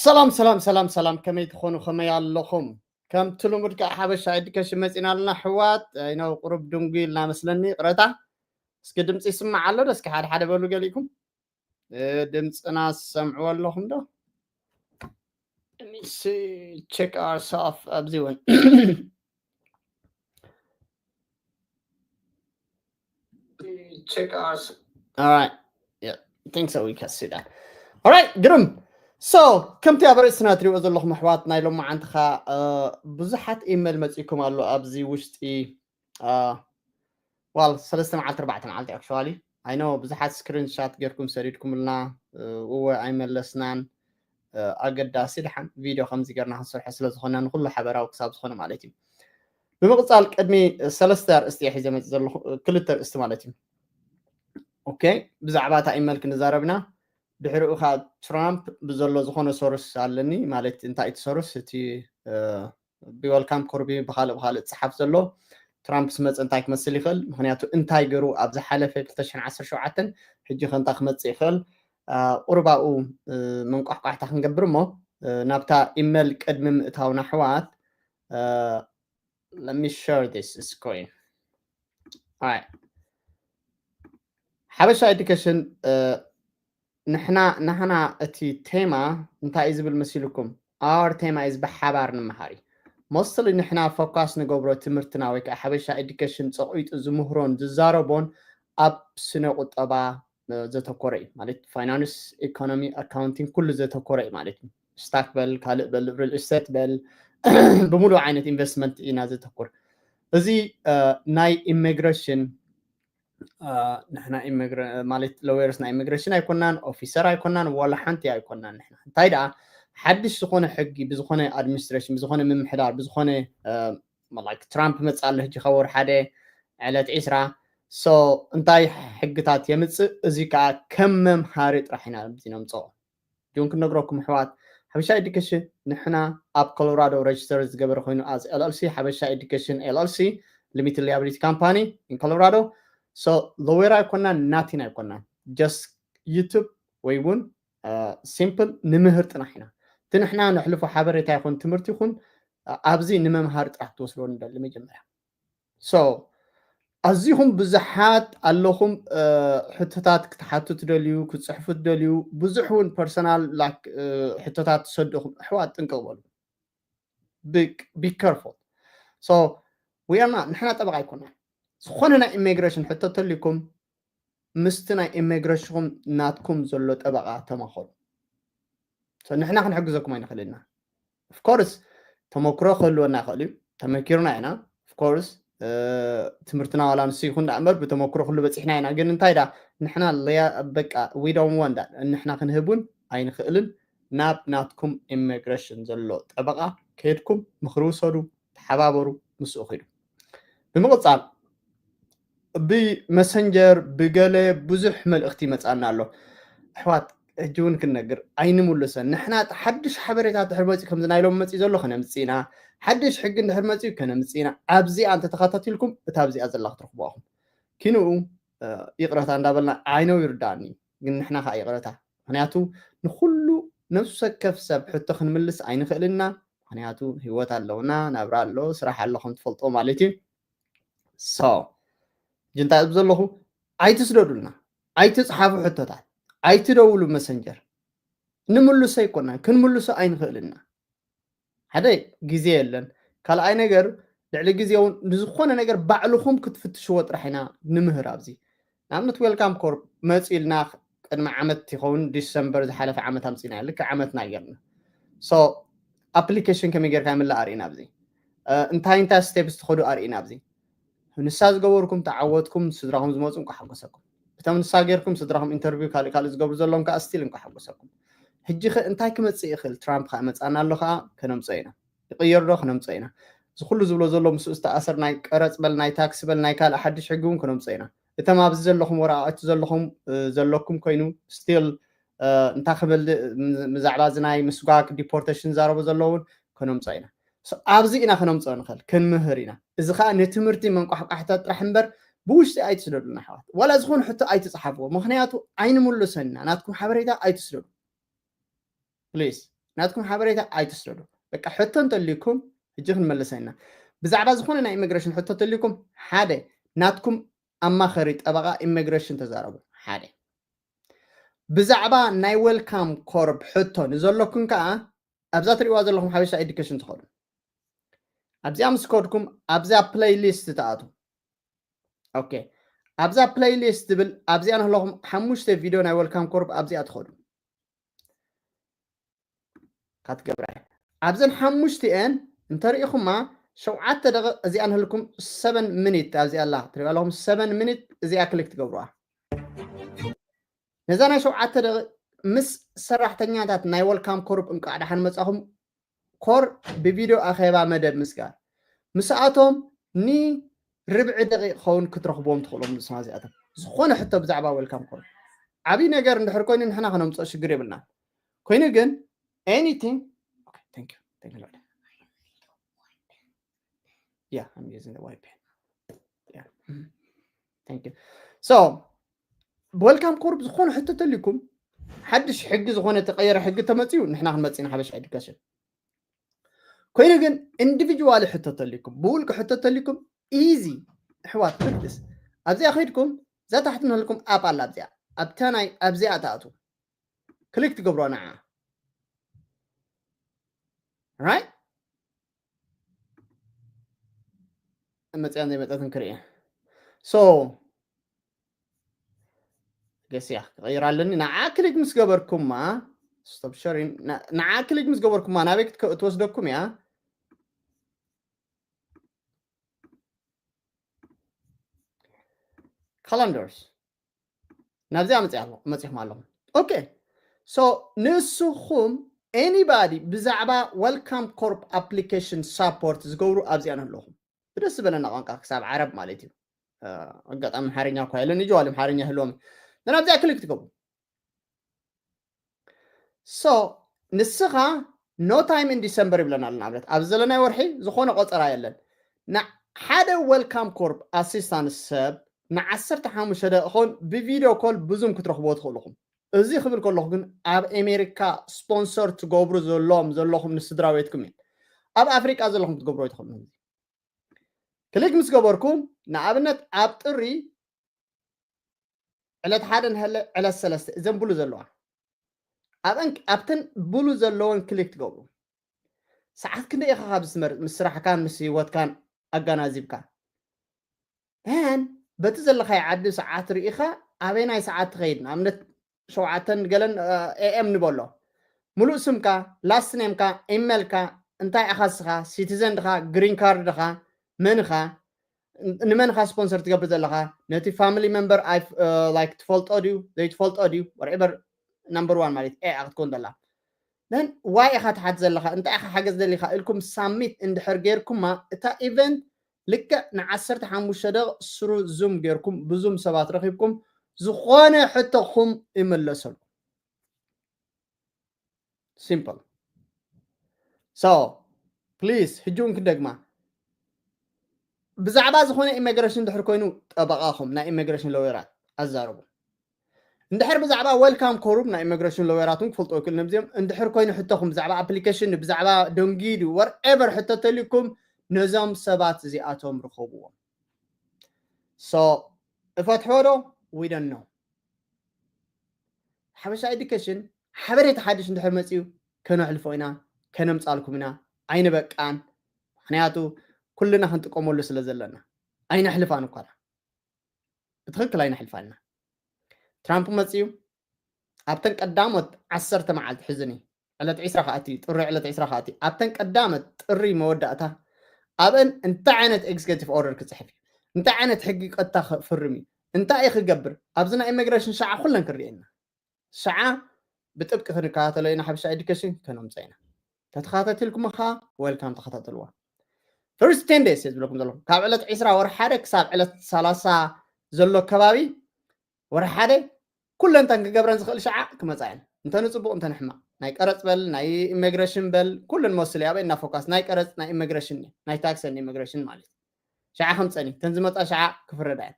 ሰላም ሰላም ሰላም ሰላም፣ ከመይ ትኾኑ? ከመይ ኣለኹም? ከምቲ ልሙድ ከዓ ሓበሻ ኤዱኬሽን መፂና ኣለና ኣሕዋት። ኣይነው ቁሩብ ድንጉ ኢልና መስለኒ፣ ይቕረታ። እስኪ ድምፂ ይስማዕ ኣሎ ዶ? እስኪ ሓደ ሓደ በሉ ገሊኩም። እ፣ ድምፅና ትሰምዕዎ ኣለኹም ዶ? Let me see, check ourselves ኣብዚ እውን check ours. All right. Yeah, I think so. We can see that. All right, ግርም። So ከምቲ ኣብ ርእስና ትሪእዎ ዘለኹም ኣሕዋት፣ ናይ ሎማዓንቲ ኸኣ ብዙሓት ኢሜል መፂኩም ኣሎ ኣብዚ ውሽጢ። ዋል ሰለስተ መዓልቲ ኣርባዕተ መዓልቲ actually I know ብዙሓት ስክሪንሻት ጌርኩም ሰዲድኩምልና። እወ ኣይመለስናን። ኣገዳሲ ደሓን ቪድዮ ከምዚ ጌርና ክንሰርሖ ስለ ዝኾንና ንኩሉ ሓበራዊ ክሳብ ዝኾነ ማለት እዩ። ብምቕፃል ቅድሚ ሰለስተ ኣርእስቲ እየ ሒዘ መፂ ዘለኹ፣ ክልተ ኣርእስቲ ማለት እዩ። ኦኬ፣ ብዛዕባ እታ ኢመል ክንዛረብ ኢና። ድሕሪኡ ከዓ ትራምፕ ብዘሎ ዝኾነ ሶርስ ኣለኒ ማለት እንታይ እቲ ሶርስ እቲ ቢ ወልካም ኮርቢ ብካልእ ብካልእ ዝፀሓፍ ዘሎ ትራምፕ ስመፀ እንታይ ክመስል ይኽእል? ምክንያቱ እንታይ ገሩ ኣብ ዝሓለፈ ክልተ ሽሕን ዓሰርተ ሸውዓተን ሕጂ ከ እንታይ ክመፅእ ይኽእል? ቁርባኡ መንቋሕቋሕታ ክንገብር እሞ ናብታ ኢመል ቅድሚ ምእታውና ኣሕዋት let me share this screen. All right. ሓበሻ ኤዱኬሽን ንሕና ናህና እቲ ቴማ እንታይ እዩ ዝብል መሲልኩም? Our ቴማ is ብሓባር ንምሃር እዩ። Mostly ንሕና ፎካስ ንገብሮ ትምህርትና ወይ ከዓ ሓበሻ ኤዱኬሽን ፀቂጡ ዝምህሮን ዝዛረቦን ኣብ ስነ ቁጠባ ዘተኮረ እዩ ማለት ፋይናንስ፣ ኢኮኖሚ፣ ኣካውንቲንግ ኩሉ ዘተኮረ እዩ ማለት እዩ። ስታክ በል ካልእ በል ሪል ስቴት በል ብምሉእ ዓይነት ኢንቨስትመንት ኢና ዘተኮር። እዚ ናይ ኢሚግሬሽን ንሕና ማለት ሎየርስ ናይ ኢሚግሬሽን ኣይኮናን፣ ኦፊሰር ኣይኮናን፣ ዋላ ሓንቲ ኣይኮናን። ንሕና እንታይ ደኣ ሓድሽ ዝኾነ ሕጊ ብዝኾነ ኣድሚኒስትሬሽን ብዝኾነ ምምሕዳር ብዝኾነ ትራምፕ መፅእ ኣሎ ሕጂ ካብ ወር ሓደ ዕለት ዒስራ። So እንታይ ሕግታት የምፅእ? እዚ ከዓ ከም መምሃሪ ጥራሕ ኢና እዚ ነምፅኦ። ጆን ክነግረኩም ኣሕዋት፣ ሓበሻ ኤዱኬሽን ንሕና ኣብ ኮሎራዶ ሬጅስተር ዝገበረ ኮይኑ ኣዝ ኤልኤልሲ ሓበሻ ኤዱኬሽን ኤልኤልሲ ሊሚትድ ሊያብሊቲ ካምፓኒ ኢን ኮሎራዶ። So ሎየር ኣይኮናን፣ ናቲን ኣይኮናን፣ ጀስት ዩቱብ ወይ እውን ሲምፕል ንምህር ጥራሕ ኢና። እቲ ንሕና ነሕልፎ ሓበሬታ ይኹን ትምህርቲ ይኹን ኣብዚ ንመምሃር ጥራሕ ትወስዶ ንደሊ መጀመርያ። So ኣዚኹም ብዙሓት ኣለኹም ሕቶታት ክትሓቱ ትደልዩ፣ ክትፅሕፉ ትደልዩ፣ ብዙሕ እውን ፐርሰናል ሕቶታት ትሰድኹም ኣሕዋት ጥንቅቕ በሉ። Be careful። So we are not፣ ንሕና ጠበቃ ኣይኮናን። ዝኾነ ናይ ኢሚግሬሽን ሕቶ ተልዩኩም ምስቲ ናይ ኢሚግሬሽንኩም ናትኩም ዘሎ ጠበቃ ተማኸሩ። ንሕና ክንሕግዘኩም ኣይንኽእልና። ኦፍኮርስ ተመክሮ ክህልወና ይኽእል እዩ፣ ተመኪርና ኢና። ኦፍኮርስ ትምህርትና ዋላ ንሱ ይኹን ዳ እምበር ብተመክሮ ኩሉ በፂሕና ኢና። ግን እንታይ ዳ ንሕና ለያ በቃ we don't want that ንሕና ክንህብ እውን ኣይንኽእልን። ናብ ናትኩም ኢሚግሬሽን ዘሎ ጠበቃ ከይድኩም ምኽሪ ውሰዱ፣ ተሓባበሩ፣ ምስኡ ኪዱ። ብምቕፃል ብመሰንጀር ብገለ ብዙሕ መልእኽቲ ይመፅኣና ኣሎ ኣሕዋት። ሕጂ እውን ክንነግር ኣይንምልሰን። ንሕና ሓድሽ ሓበሬታ ድሕር መፅኡ ከምዚ ናይ ሎም መፅኡ ዘሎ ከነምፅእ ኢና። ሓድሽ ሕጊ እንድሕር መፅኡ ከነምፅእ ኢና። ኣብዚኣ እንተተኸታቲልኩም እታ ኣብዚኣ ዘላ ክትረኽቡዋ ኢኹም። ኪንኡ ይቕረታ እንዳበልና ዓይነው ይርዳእኒ፣ ግን ንሕና ከዓ ይቕረታ። ምክንያቱ ንኩሉ ነፍሲ ወከፍ ሰብ ሕቶ ክንምልስ ኣይንኽእልና። ምክንያቱ ህይወት ኣለውና፣ ናብራ ኣሎ፣ ስራሕ ኣሎ ከም ትፈልጦ ማለት እዩ። So ሕጂ እንታይ እብ ዘለኹ ኣይትስደዱልና፣ ኣይትፅሓፉ ሕቶታት፣ ኣይትደውሉ መሰንጀር። ንምልሶ ኣይኮናን፣ ክንምልሶ ኣይንኽእልና። ሓደ ግዜ የለን። ካልኣይ ነገር ልዕሊ ግዜ እውን ንዝኾነ ነገር ባዕልኹም ክትፍትሽዎ ጥራሕ ኢና ንምህር ኣብዚ። ንኣብነት ዌልካም ኮርፕ መፂኡ ኢልና ቅድሚ ዓመት ይኸውን ዲሰምበር ዝሓለፈ ዓመት ኣምፂና ልክዕ ዓመትና ጌርና። So ኣፕሊኬሽን ከመይ ጌርካ ይምላእ ኣርእና ኣብዚ። እንታይ እንታይ ስቴፕስ ትኸዱ ኣርእና ኣብዚ። ንሳ ዝገበርኩም ተዓወትኩም ስድራኹም ዝመፁ እንኳ ሓጎሰኩም። እቶም ንሳ ጌርኩም ስድራኹም ኢንተርቪው ካልእ ካልእ ዝገብሩ ዘለዎም ከዓ ስቲል እንኳ ሓጎሰኩም። ሕጂ ኸ እንታይ ክመፅእ ይኽእል? ትራምፕ ከዓ መፃና ኣሎ ከዓ ከነምፅኦ ኢና። ይቕየር ዶ? ከነምፅኦ ኢና። እዚ ኩሉ ዝብሎ ዘሎ ምስኡ ዝተኣሰር ናይ ቀረፅ በል ናይ ታክሲ በል ናይ ካልእ ሓድሽ ሕጊ እውን ከነምፅኦ ኢና። እቶም ኣብዚ ዘለኹም ወረቃቅቲ ዘለኹም ዘለኩም ኮይኑ ስቲል እንታይ ክብል ብዛዕባ እዚ ናይ ምስጓግ ዲፖርቴሽን ዛረቡ ዘለውን ከነምፅኦ ኢና። ኣብዚ ኢና ከነምፅኦ ንኽእል፣ ክንምህር ኢና። እዚ ከዓ ንትምህርቲ መንቋሕቋሕታት ጥራሕ እምበር ብውሽጢ ኣይትስደዱልና ኣሕዋት። ዋላ ዝኾነ ሕቶ ኣይትፅሓፍዎ፣ ምክንያቱ ኣይንምልሰን ኢና። ናትኩም ሓበሬታ ኣይትስደዱ ፕሊዝ። ናትኩም ሓበሬታ ኣይትስደዱ። በቃ ሕቶ እንተልዩኩም ሕጂ ክንመልሰ ኢና። ብዛዕባ ዝኾነ ናይ ኢሚግሬሽን ሕቶ እንተልዩኩም ሓደ ናትኩም ኣማኸሪ ጠበቓ ኢሚግሬሽን ተዛረቡ። ሓደ ብዛዕባ ናይ ዌልካም ኮርፕ ሕቶ ንዘለኩም ከዓ ኣብዛ ትሪእዋ ዘለኹም ሓበሻ ኤዱኬሽን ትኸዱ። ኣብዚኣ ምስ ከድኩም ኣብዛ ፕሌይሊስት ትኣቱ። ኦኬ ኣብዛ ፕሌይሊስት ትብል ኣብዚኣ ንህለኹም ሓሙሽተ ቪድዮ ናይ ዌልካም ኮርፕ ኣብዚኣ ትኸዱ። ካትገብራ ኣብዘን ሓሙሽቲኤን እንተሪኢኹማ ሸውዓተ ደቂቕ እዚኣ ንህልኩም ሰቨን ሚኒት ኣብዚኣ ኣላ ትሪእዋ ኣለኹም። ሰቨን ሚኒት እዚኣ ክሊክ ትገብሩዋ። ነዛ ናይ ሸውዓተ ደቂቕ ምስ ሰራሕተኛታት ናይ ዌልካም ኮርፕ እንቃዕ ደሓን መጻኹም ኮር ብቪድዮ ኣኼባ መደብ ምስጋር ምስኣቶም ንርብዒ ደቂቕ ኸውን ክትረኽብዎም ትኽእሎም ንስኻ እዚኣቶም ዝኾነ ሕቶ ብዛዕባ ዌልካም ኮርፕ ዓብዪ ነገር እንድሕር ኮይኑ ንሕና ከነምፅኦ ሽግር የብልና። ኮይኑ ግን anything okay thank you thank you Lord yeah I'm using the white pen yeah thank you so ዌልካም ኮርፕ ዝኾነ ሕቶ ተልዩኩም ሓድሽ ሕጊ ዝኾነ ተቀየረ ሕጊ ተመፅዩ ንሕና ክንመፅእ ኢና ሓበሻ ኤዱኬሽን ኮይኑ ግን ኢንዲቪጁዋሊ ሕቶ ተልዩኩም ብውልቂ ሕቶ ተልዩኩም ኢዚ ኣሕዋት ክልስ ኣብዚኣ ከይድኩም እዛ ታሕቲ ንህልኩም ኣፕ ኣላ ኣብዚኣ ኣብታ ናይ ኣብዚኣ ትኣትዉ ክሊክ ትገብሮ ንዓ right መፅያን ዘይመፀትን ክርኢ so ገስያ ክቕይር ኣለኒ ንዓ ክሊክ ምስ ገበርኩማ stop sharing ንዓ ክሊክ ምስ ገበርኩማ ናበይ ክትወስደኩም እያ calendars ናብዚኣ መፂኹም ኣለኹም okay so ንስኹም anybody ብዛዕባ ዌልካም ኮርፕ ኣፕሊኬሽን ሳፖርት ዝገብሩ ኣብዚኣ ንህለኹም ብደስ ዝበለና ቋንቋ ክሳብ ዓረብ ማለት እዩ ኣጋጣሚ ኣምሓርኛ እኳ የለን እጅዋል ኣምሓርኛ ህልዎም ንኣብዚኣ ክሊክ ትገብሩ so ንስኻ no time in December ይብለና ኣሎ ንኣብነት ኣብዚ ዘለናይ ወርሒ ዝኾነ ቆፀራ የለን ሓደ ዌልካም ኮርፕ ኣሲስታንስ ሰብ ንዓሰርተ ሓሙሽተ ደቂቕ ኸውን ብቪድዮ ኮል ብዙም ክትረኽብዎ ትኽእልኹም እዚ ክብል ከለኹ ግን ኣብ ኣሜሪካ ስፖንሰር ትገብሩ ዘሎም ዘለኹም ንስድራ ቤትኩም እዩ ኣብ ኣፍሪቃ ዘለኹም ክትገብሩ ኣይትኽእሉ ክሊክ ምስ ገበርኩም ንኣብነት ኣብ ጥሪ ዕለት ሓደ ንሀለ ዕለት ሰለስተ እዘን ብሉ ዘለዋ ኣብን ኣብተን ብሉ ዘለወን ክሊክ ትገብሩ ሰዓት ክንደ ኢኻ ካብ ዝመርጥ ምስ ስራሕካን ምስ ህይወትካን ኣጋናዚብካ ን በቲ ዘለካይ ዓዲ ሰዓት ርኢኻ ኣበይ ናይ ሰዓት ትኸይድ ንኣብነት ሸውዓተን ገለን ኤኤም ንበሎ ምሉእ ስምካ last name ካ ኢሜልካ እንታይ ኢኻ ስኻ ሲቲዘን ድኻ ግሪን ካርድ ድኻ መን ኢኻ ንመን ኢኻ ስፖንሰር ትገብር ዘለኻ ነቲ family member like ትፈልጦ ድዩ ዘይትፈልጦ ድዩ whatever number one ማለት ኤ ክትኮን ዘላ then why ኢኻ ትሓት ዘለኻ እንታይ ኢኻ ሓገዝ ደሊኻ ኢልኩም ሳሚት እንድሕር ጌርኩማ እታ event ልክዕ ንዓሰርተ ሓሙሽተ ደቕ ስሩ ዙም ጌርኩም ብዙም ሰባት ረኺብኩም ዝኾነ ሕቶኹም ይምለሰልኩም simple so please ሕጂ እውን ክደግማ ብዛዕባ ዝኾነ ኢሚግሬሽን ድሕር ኮይኑ ጠበቓኹም ናይ ኢሚግሬሽን ሎየራት ኣዛርቡ እንድሕር ብዛዕባ ዌልካም ኮሩም ናይ ኢሚግሬሽን ሎየራት እውን ክፈልጦ ይክእል ነብዚኦም እንድሕር ኮይኑ ሕቶኹም ብዛዕባ ኣፕሊኬሽን ብዛዕባ ደንጊዱ whatever ሕቶ ተልዩኩም ነዞም ሰባት እዚኣቶም ርኸብዎም so እፈትሖ ዶ we don't know ሓበሻ ኤዱኬሽን ሓበሬታ ሓድሽ እንድሕር መፅዩ ከነሕልፎ ኢና ከነምፃልኩም ኢና ኣይንበቃን ምክንያቱ ኩልና ክንጥቀመሉ ስለ ዘለና ኣይነሕልፋን እኳ ብትኽክል ኣይነሕልፋልና ትራምፕ መፅዩ ኣብተን ቀዳሞት ዓሰርተ መዓልቲ ሕዝኒ ዕለት ዒስራ ከኣቲ ጥሪ ዕለት ዒስራ ከኣቲ ኣብተን ቀዳመት ጥሪ መወዳእታ ኣብአን እንታይ ዓይነት ኤግዜኪቲቭ ኦርደር ክፅሕፍ እዩ እንታይ ዓይነት ሕጊ ቀጥታ ክፍርም እዩ እንታይ እዩ ክገብር ኣብዚ ናይ ኢሚግሬሽን ሸዓ ኩለን ክርእየና ሸዓ ብጥብቂ ክንከታተሎ ኢና ሓበሻ ኤዱኬሽን ከነምፀ ኢና ተተኸታተልኩም ከዓ ዌልካም ተኸታተልዋ first ten days ዝብለኩም ዘለኹ ካብ ዕለት ዒስራ ወርሒ ሓደ ክሳብ ዕለት ሰላሳ ዘሎ ከባቢ ወርሒ ሓደ ኩለን ተን ክገብረን ዝኽእል ሸዓ ክመፃ እየን እንተ ንፅቡቅ እንተ ንሕማቅ ናይ ቀረፅ በል ናይ ኢሚግሬሽን በል ኩለን መስል ኣበይ እና ፎካስ ናይ ቀረፅ ናይ ኢሚግሬሽን ናይ ታክስ ኢሚግሬሽን ማለት ሸዓ ከምፀኒ ተን ዝመፃ ሸዓ ክፍረዳ እየን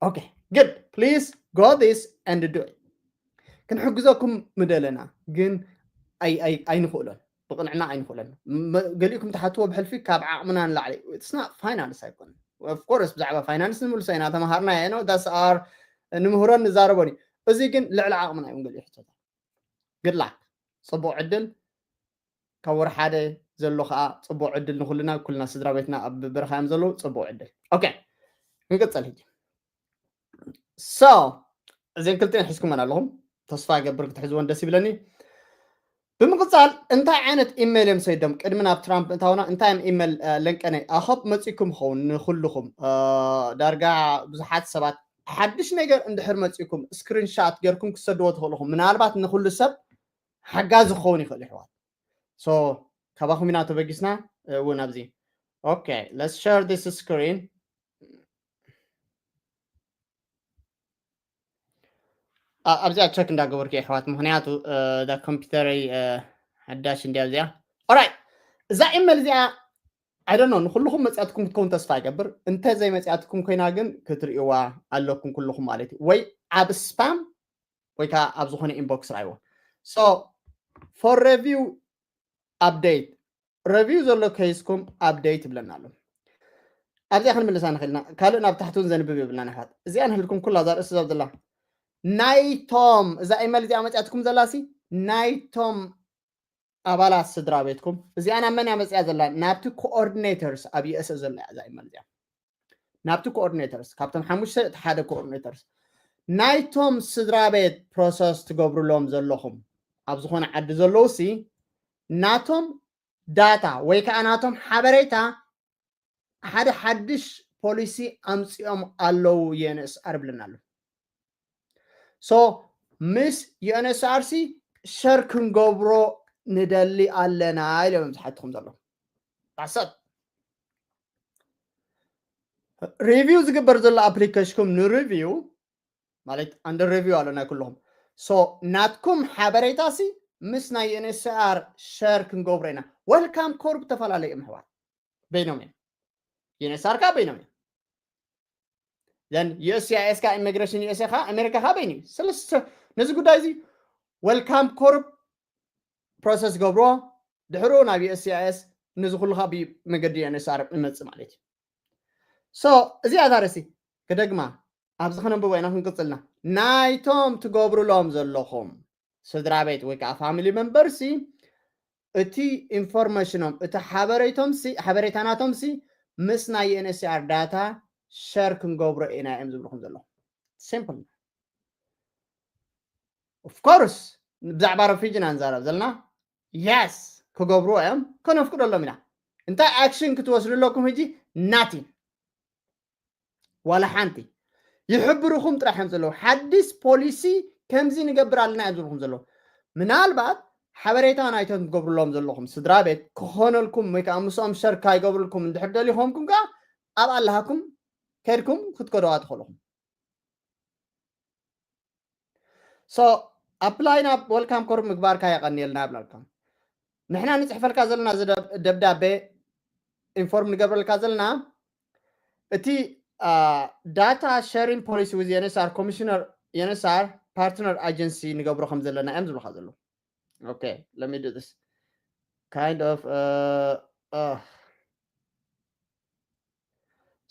okay good please go this and do it ክንሕግዘኩም ምደለና ግን ኣይንኽእሎን፣ ብቕንዕና ኣይንኽእሎን። ገሊእኩም ትሓትዎ ብሕልፊ ካብ ዓቕምና ንላዕሊ። It's not finance ኣይኮነን። Of course ብዛዕባ ፋይናንስ ንምልሶ ኢና፣ ተምሃርና ኢና፣ that's our ንምህሮን ንዛረቦን እዩ። እዚ ግን ልዕሊ ዓቕምና እዮም ገሊኡ ሕቶታት። Good luck፣ ፅቡቕ ዕድል። ካብ ወር ሓደ ዘሎ ከዓ ፅቡቕ ዕድል ንኩልና፣ ኩልና ስድራ ቤትና ኣብ በረኻ እዮም ዘለዉ። ፅቡቕ ዕድል። ኦኬ፣ ክንቅፅል ሕጂ። So እዚን ክልቲኤን ሒዝኩመን ኣለኹም፣ ተስፋ ይገብር ክትሕዝወን ደስ ይብለኒ። ብምቕፃል እንታይ ዓይነት ኢሜል እዮም ሰይዶም? ቅድሚ ናብ ትራምፕ እታውና እንታይ እዮም ኢሜል ለንቀነይ ኣኸብ መፂኩም ይኸውን ንኩልኹም? ዳርጋ ብዙሓት ሰባት ሓድሽ ነገር እንድሕር መፂኩም ስክሪንሻት ገርኩም ክሰድዎ ትኽእልኹም። ምናልባት ንኩሉ ሰብ ሓጋዚ ክኸውን ይኽእል ይሕዋት። So ካባኹም ኢና ተበጊስና እውን ኣብዚ። Okay, let's share this screen. ኣብዚኣ ቸክ እንዳገበርኩ የሕዋት፣ ምክንያቱ ኮምፒተረይ ሓዳሽ እንዲያ እዚኣ። Alright፣ እዛ ኢሜል እዚኣ I don't know ንኩልኹም መፅያትኩም ክትከውን ተስፋ ይገብር። እንተ ዘይመፅያትኩም ኮይና ግን ክትርእይዋ ኣለኩም ኩልኹም ማለት እዩ፣ ወይ ኣብ ስፓም ወይ ከዓ ኣብ ዝኾነ ኢንቦክስ ርኣይዎ። So for review update፣ ረቪው ዘሎ ኬስኩም ኣፕደይት ይብለና ኣሎ። ኣብዚኣ ክንምልሳ ንኽእልና ካልእ ናብ ታሕቲ እውን ዘንብብ የብልና ንሕዋት። እዚኣ ንህልኩም ኩላ እዛ ርእሲ ዘብ ዘላ ናይቶም እዛ ኢመል እዚኣ መፅያትኩም ዘላ ሲ ናይቶም ኣባላት ስድራ ቤትኩም እዚኣ ናብ መን እያ መፅያ ዘላ? ናብቲ ኮኦርዲኔተርስ ኣብ ዩኤስኤ ዘላ እያ እዛ ኢመል እዚኣ። ናብቲ ኮኦርዲኔተርስ ካብቶም ሓሙሽተ እቲ ሓደ ኮኦርዲኔተርስ ናይቶም ስድራ ቤት ፕሮሰስ ትገብሩሎም ዘለኹም ኣብ ዝኾነ ዓዲ ዘለዉ ሲ ናቶም ዳታ ወይ ከዓ ናቶም ሓበሬታ ሓደ ሓድሽ ፖሊሲ ኣምፂኦም ኣለዉ ዩኤንኤስኣር ብለና ኣሎ። So ምስ ዩኤንኤስኣር ሲ ሸር ክንገብሮ ንደሊ ኣለና ኢሎም ዝሓትኹም ዘለዉ። ዳሰት ሪቪው ዝግበር ዘሎ ኣፕሊኬሽንኩም ንሪቪው ማለት ኣንደር ሪቪው ኣሎ ናይ ኩልኹም። So ናትኩም ሓበሬታ ሲ ምስ ናይ ዩኤንኤስኣር ሸር ክንገብሮ ኢና። ወልካም ኮርፕ ተፈላለዩ እዮም ኣሕዋት፣ በይኖም እዮም። ዩኤንኤስኣር ከዓ በይኖም እዮም። ዘን ዩኤስሲኣይኤስ ከዓ ኢሚግሬሽን ዩኤስኤ ከዓ ኣሜሪካ ከዓ በይኑ እዩ። ስለዚ ነዚ ጉዳይ እዚ ወልካም ኮርፕ ፕሮሰስ ገብርዎ፣ ድሕሩ ናብ ዩኤስሲኣይኤስ፣ ነዚ ኩሉ ከዓ ብመገዲ ዩኤንኤስኣር ይመፅእ ማለት እዩ። So እዚኣ እዛ ርእሲ ክደግማ ኣብዚ ከነንብቦ ኢና ክንቅፅልና። ናይቶም ትገብሩሎም ዘለኹም ስድራ ቤት ወይ ከዓ ፋሚሊ መንበር ሲ እቲ ኢንፎርሜሽኖም እቲ ሓበሬቶም ሲ ሓበሬታ ናቶም ሲ ምስ ናይ ዩኤንኤስሲኣር ዳታ ሸር ክንገብሮ ኢና እዮም ዝብልኩም ዘለኹም። ሲምፕል። Of course ብዛዕባ ረፊጂ ኢና ንዛረብ ዘለና። የስ ክገብርዎ እዮም፣ ከነፍቅደሎም ኢና። እንታይ ኣክሽን ክትወስዱ ኣለኩም ሕጂ? ናቲን ዋላ ሓንቲ። ይሕብርኹም ጥራሕ እዮም ዘለዉ። ሓዲስ ፖሊሲ ከምዚ ንገብር ኣለና እዮም ዝብልኩም ዘለዉ። ምናልባት ሓበሬታ ናይቶም ትገብርሎም ዘለኹም ስድራ ቤት ክኾነልኩም ወይ ከዓ ምስኦም ሸር ካይገብርልኩም እንድሕር ደሊኹምኩም ከዓ ኣብ ኣለሃኩም ከድኩም ክትከደዋ ትኽእልኹም። So ኣፕላይ ናብ ወልካም ኮርፕ ምግባርካ የቐንየልና ይብለልካ። ንሕና ንፅሕፈልካ ዘለና እዚ ደብ- ደብዳቤ ኢንፎርም ንገብረልካ ዘለና እቲ ዳታ ሸሪንግ ፖሊሲ ዊዝ የንኤስኣር ኮሚሽነር የንኤስኣር ፓርትነር ኣጀንሲ ንገብሮ ከም ዘለና እዮም ዝብልካ ዘለዉ። Okay, let me do this. Kind of uh, uh.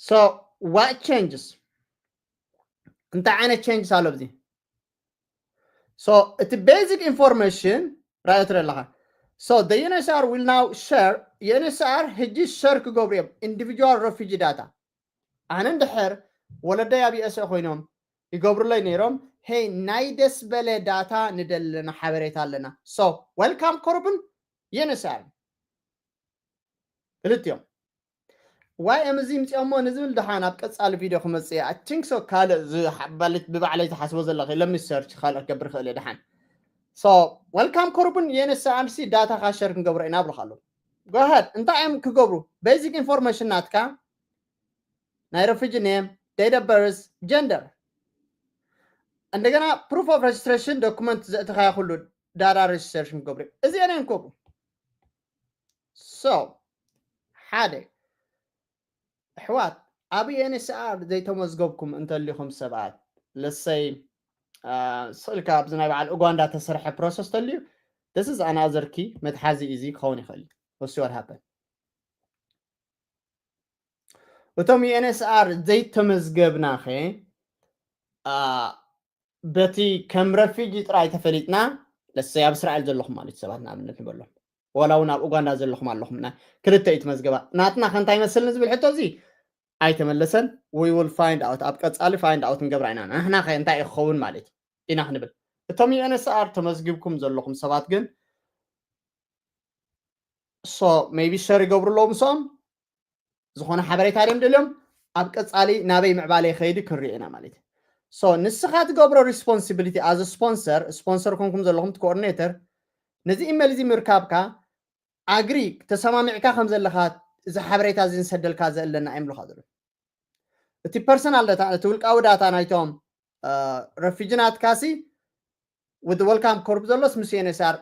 So what changes? እንታይ ዓይነት ቼንጅስ ኣሎ ኣብዚ? So እቲ ቤዚክ ኢንፎርሜሽን ራእዮ ትርኢ ኣለኻ። So the UNHCR will now share, ዩኤንኤችሲኣር ሕጂ ሸር ክገብሩ እዮም ኢንዲቪጁዋል ረፊጂ ዳታ። ኣነ እንድሕር ወለደይ ኣብ ዩኤስኤ ኮይኖም ይገብሩለይ ነይሮም፣ ሄይ ናይ ደስ በለ ዳታ ንደለና ሓበሬታ ኣለና። So ወልካም ኮርፕን ዩኤንኤችሲኣር ክልቲኦም። ዋይ እዮም እዚ ምፅኦሞ ንዝብል ድሓን ኣብ ቀፃሊ ቪድዮ ክመፅእ እየ። I think so ካልእ ዝሓባልት ብባዕለይ ዝሓስቦ ዘለኺ ለሚ ሰርች ካልእ ክገብር ክእል እየ ድሓን። So ወልካም ኮርፕን ዩኤንኤችሲኣር ሲ ዳታ ካሸር ክንገብሮ ኢና ብልካ ኣለዉ። ጎሀድ እንታይ እዮም ክገብሩ? ቤዚክ ኢንፎርሜሽን ናትካ ናይ ረፊጂ ኔም፣ date of birth, gender፣ እንደገና ፕሩፍ ኦፍ ሬጅስትሬሽን ዶኩመንት ዘእተኻዮ ኩሉ ዳታ ሬጅስትሬሽን ክገብሩ እዮም። እዚአን እዮም ክገብሩ። So ሓደ ኣሕዋት ኣብ ዩኤንኤችሲኣር ዘይተመዝገብኩም እንተሊኹም ሰባት ለሰይ ስእልካ ኣብዚ ናይ በዓል ኡጋንዳ ተሰርሐ ፕሮሰስ ተልዩ This is another key መትሓዚ እዚ ክኸውን ይኽእል እዩ። We'll see what happen. እቶም U N H C R ዘይተመዝገብና ኸ በቲ ከም ረፊጂ ጥራይ ተፈሊጥና ለሰይ ኣብ እስራኤል ዘለኹም ማለት ሰባት ንኣብነት ንበሎም ወላ እውን ኣብ ኡጋንዳ ዘለኹም ኣለኹም ና ክልተ እዩ ትመዝገባ ናትና ከ እንታይ ይመስል ንዝብል ሕቶ እዚ ኣይተመለሰን። We will find out ኣብ ቀፃሊ find out ንገብራ ኢና ንሕና ኸ እንታይ እዩ ክኸውን ማለት ኢና ክንብል እቶም U N H C R ተመዝጊብኩም ዘለኹም ሰባት ግን so maybe share ይገብሩ ኣለዉ ምስኦም ዝኾነ ሓበሬታ ድም ደልዮም ኣብ ቀፃሊ ናበይ ምዕባለ ይኸይድ ክንሪኦ ኢና ማለት እዩ። So ንስኻ ትገብሮ responsibility as sponsor sponsor ኮንኩም ዘለኹም coordinator ነዚ email እዚ ምርካብካ agree ተሰማሚዕካ ከም ዘለኻ እዚ ሓበሬታ እዚ ንሰደልካ ዘለና እዮም ብልካ ዘሎ እቲ personal data እቲ ውልቃዊ data ናይቶም refugee ናትካሲ with welcome corp ዘሎስ ምስ U N H C R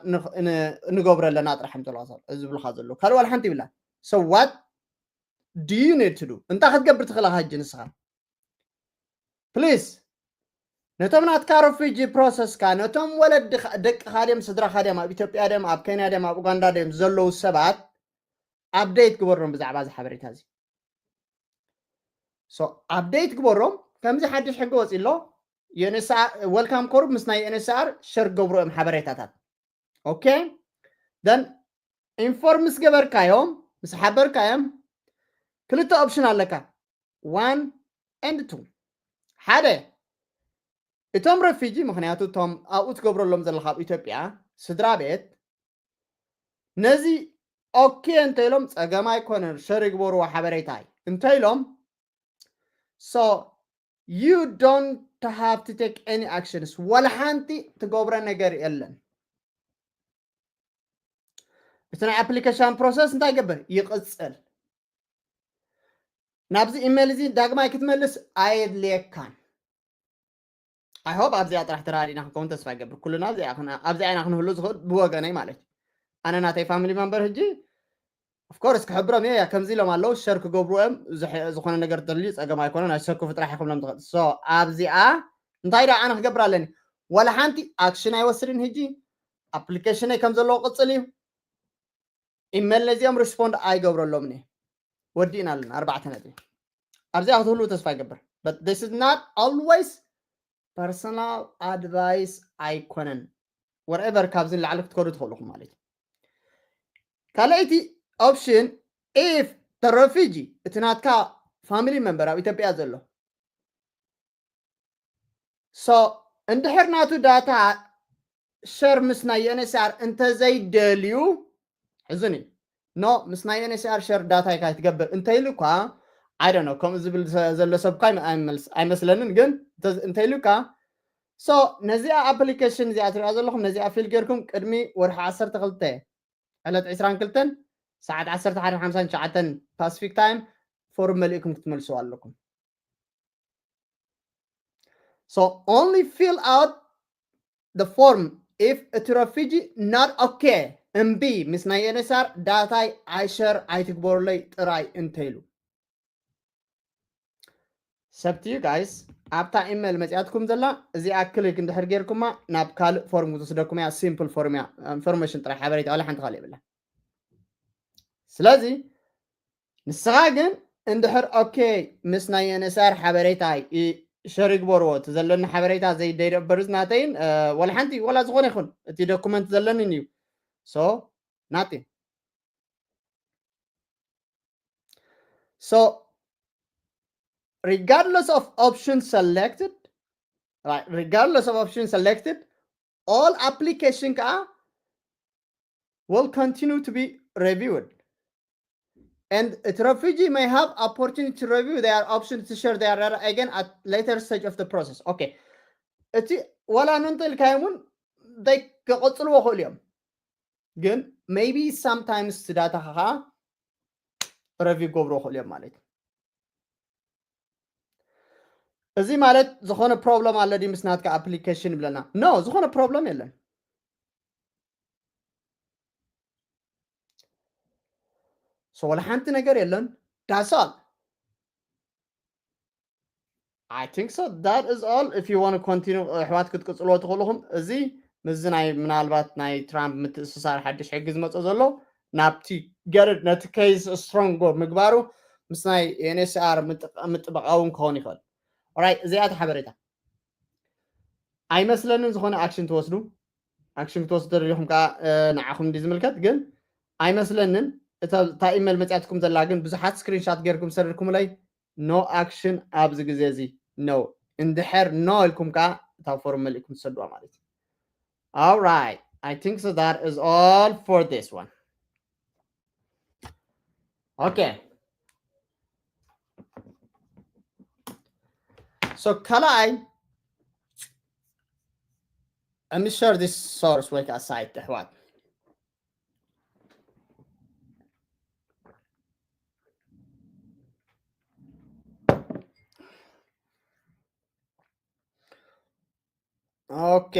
ንገብሮ ኣለና ጥራሕ እዮም ዝብልካ ዘለዉ ካልእ ዋላ ሓንቲ ይብላ። So what do you need to do እንታይ ክትገብር ትኽእል ኢኻ ሕጂ ንስኻ please ነቶም ናትካ refugee process ካ ነቶም ወለዲ ደቅኻ ድም ስድራኻ ድም ኣብ ኢትዮጵያ ድም ኣብ ኬንያ ድም ኣብ ኡጋንዳ ድም ዘለዉ ሰባት update ግበሮም ብዛዕባ እዚ ሓበሬታ እዚ። So update ግበሮም ከምዚ ሓድሽ ሕጊ ወፂ ኣሎ። U N H C R welcome corp ምስ ናይ U N H C R share ገብሩ እዮም ሓበሬታታት። Okay then inform ምስ ገበርካዮም ምስ ሓበርካዮም ክልተ option ኣለካ one and two ሓደ እቶም refugee ምኽንያቱ እቶም ኣብኡ ትገብረሎም ዘለኻ ኣብ ኢትዮጵያ ስድራ ቤት ነዚ okay እንተ ኢሎም ፀገም ኣይኮነን share ይግበርዎ ሓበሬታይ እንተ ኢሎም so you don't have to take any actions ዋላ ሓንቲ ትገብረ ነገር የለን። እቲ ናይ application process እንታይ ይገብር ይቕፅል። ናብዚ email እዚ ዳግማይ ክትመልስ ኣየድልየካን። I hope ኣብዚኣ ጥራሕ ተራዲእና ክንከውን ተስፋ ይገብር። ኩልና ኣብዚኣ ኢና ክንህሉ ዝኽእል ብወገነይ ማለት እዩ። ኣነ ናተይ family member ሕጂ of course ክሕብሮም እየ ከምዚ ኢሎም ኣለዉ share ክገብሩ እዮም ዝኾነ ነገር ተልዩ ፀገም ኣይኮነን ኣይሰክፉ ጥራሕ ይክብሎም ትኽእል so ኣብዚኣ እንታይ ዳ ኣነ ክገብር ኣለኒ ዋላ ሓንቲ action ኣይወስድን ሕጂ application ይ ከም ዘለዎ ቅፅል እዩ email ነዚኦም respond ኣይገብረሎም እየ ወዲእና ኣለና ኣርባዕተ ነጥቢ ኣብዚኣ ክትህሉ ተስፋ ይገብር but this is not always personal advice ኣይኮነን whatever ካብዚ ንላዕሊ ክትከዱ ትኽእልኹም ማለት እዩ ካልኣይቲ option if the refugee እቲ ናትካ family member ኣብ ኢትዮጵያ ዘሎ so እንድሕር ናቱ data share ምስ ናይ U N H C R እንተዘይደልዩ ሕዝን እዩ no ምስ ናይ U N H C R share data ይ ካይትገብር እንተይሉ እኳ I don't know ከምኡ ዝብል ዘሎ ሰብ እኳ ኣይመስለንን ግን እንተይሉ እኳ so ነዚኣ application እዚኣ ትሪኣ ዘለኹም ነዚኣ fill ጌርኩም ቅድሚ ወርሒ ዓሰርተ ክልተ ዕለት ዕስራን ክልተን ሰዓት ዓሰርተ ሓደ ሓምሳን ትሽዓተን Pacific time form መሊእኩም ክትመልስዎ ኣለኩም so only fill out the form if እቲ refugee not okay እምቢ ምስ ናይ U N H C R data ይ share ኣይትግበሩለይ ጥራይ እንተይሉ ሰብቲ you guys ኣብታ email መፅያትኩም ዘላ እዚኣ click እንድሕር ጌርኩማ ናብ ካልእ form ክትወስደኩም እያ simple form እያ information ጥራይ ሓበሬታ ዋላ ሓንቲ ካልእ የብላ ስለዚ ንስኻ ግን እንድሕር okay ምስ ናይ U N H C R ሓበሬታ share ይግበርዎ እቲ ዘለኒ ሓበሬታ ዘይደይደበርዝ ናተይን ዋላ ሓንቲ ዋላ ዝኾነ ይኹን እቲ document ዘለኒን እዩ so nothing so regardless of option selected right regardless of option selected all application ከዓ will continue to be reviewed and the refugee may have opportunity to review their option to share their data again at later stage of the process okay እቲ ዋላ ንንተ ኢልካዮም እውን ክቐፅልዎ ክእሉ እዮም ግን maybe sometimes እቲ data ኻ ከዓ review ክገብርዎ ክእሉ እዮም ማለት እዩ እዚ ማለት ዝኾነ problem ኣሎ ድዩ ምስ ናትካ application ይብለና no ዝኾነ problem የለን so ወላ ሓንቲ ነገር የለን that's all I think so that is all if you want to continue ኣሕዋት ክትቅፅልዎ ትኽእልኹም እዚ ምስዚ ናይ ምናልባት ናይ ትራምፕ ምትእስሳር ሓድሽ ሕጊ ዝመፅእ ዘሎ ናብቲ ገረድ ነቲ ኬዝ ስትሮንጎ ምግባሩ ምስ ናይ ኤንኤስኣር ምጥበቃ እውን ክኸውን ይኽእል። ኦራይት፣ እዚኣ እቲ ሓበሬታ። ኣይመስለንን ዝኾነ ኣክሽን ትወስዱ። ኣክሽን ክትወስዱ ተደሊኹም ከዓ ንዓኹም እንዲ ዝምልከት ግን ኣይመስለንን። እታ ኢመል መፅያትኩም ዘላ ግን ብዙሓት ስክሪንሻት ገይርኩም ሰደድኩምለይ። ኖ ኣክሽን ኣብዚ ግዜ እዚ። ኖ እንድሕር ኖ ኢልኩም ከዓ እታ ፎርም መሊእኩም ትሰድዋ ማለት እዩ። All right, I think so that is all for this one. Okay. So ካልኣይ፣ let me share this source ወይ ከዓ ሳይት ኣሕዋት። ኦኬ፣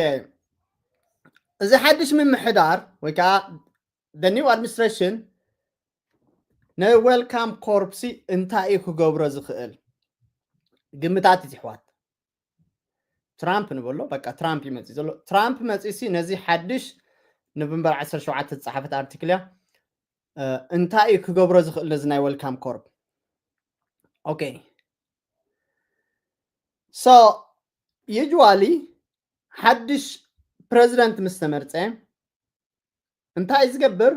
እዚ ሓድሽ ምምሕዳር ወይ ከዓ the new administration ንዌልካም ኮርፕ ሲ እንታይ እዩ ክገብሮ ዝኽእል? ግምታት እዩ ኣሕዋት። ትራምፕ ንበሎ፣ በቃ ትራምፕ ይመፅእ ዘሎ። ትራምፕ መፅእ ሲ ነዚ ሓድሽ ኖቨምበር ዓሰርተ ሸውዓተ ዝፀሓፈት ኣርቲክል እያ። እንታይ እዩ ክገብሮ ዝኽእል ነዚ ናይ ዌልካም ኮርፕ? ኦኬ፣ so usually ሓድሽ ፕረዚደንት ምስ ተመርፀ እንታይ ዝገብር?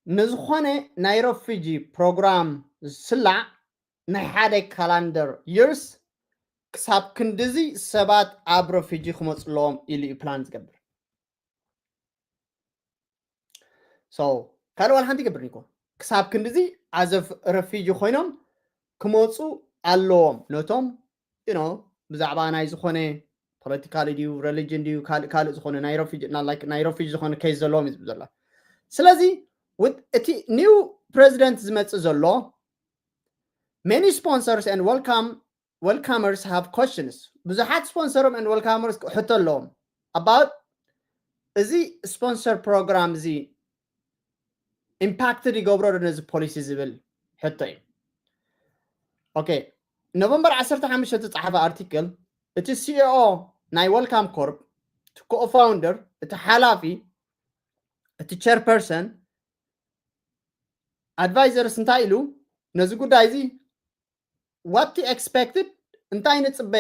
ንዝኾነ ናይ ረፊጂ ፕሮግራም ዝስላዕ ናይ ሓደ ካላንደር ይርስ ክሳብ ክንድዚ ሰባት ኣብ ረፊጂ ክመፁ ኣለዎም ኢሉ እዩ ፕላን ዝገብር። So ካልእ ዋላ ሓንቲ ይገብር እኮ። ክሳብ ክንድዚ ኣዘ ረፊጂ ኮይኖም ክመፁ ኣለዎም ነቶም you know ብዛዕባ ናይ ዝኾነ ፖለቲካሊ ድዩ፣ ሪሊጅን ድዩ፣ ካልእ ካልእ ዝኾነ ናይ ረፊጂ ናይ ረፊጂ ዝኾነ ኬዝ ዘለዎም እዩ ዝብል ዘሎ። ስለዚ እቲ ኒው ፕረዚደንት ዝመፅእ ዘሎ many sponsors and welcome welcomers have questions። ብዙሓት ስፖንሰሮም and welcomers ሕቶ ኣለዎም about እዚ ስፖንሰር ፕሮግራም እዚ ኢምፓክትድ ይገብሮ ዶ ነዚ ፖሊሲ ዝብል ሕቶ እዩ። ኦኬ፣ ኖቨምበር ዓሰርተ ሓሙሽተ ዝተፃሓፈ ኣርቲክል እቲ ሲኢኦ ናይ ዌልካም ኮርፕ፣ እቲ ኮፋውንደር፣ እቲ ሓላፊ፣ እቲ ቸርፐርሰን፣ ኣድቫይዘርስ እንታይ ኢሉ ነዚ ጉዳይ እዚ what to expected እንታይ ንፅበ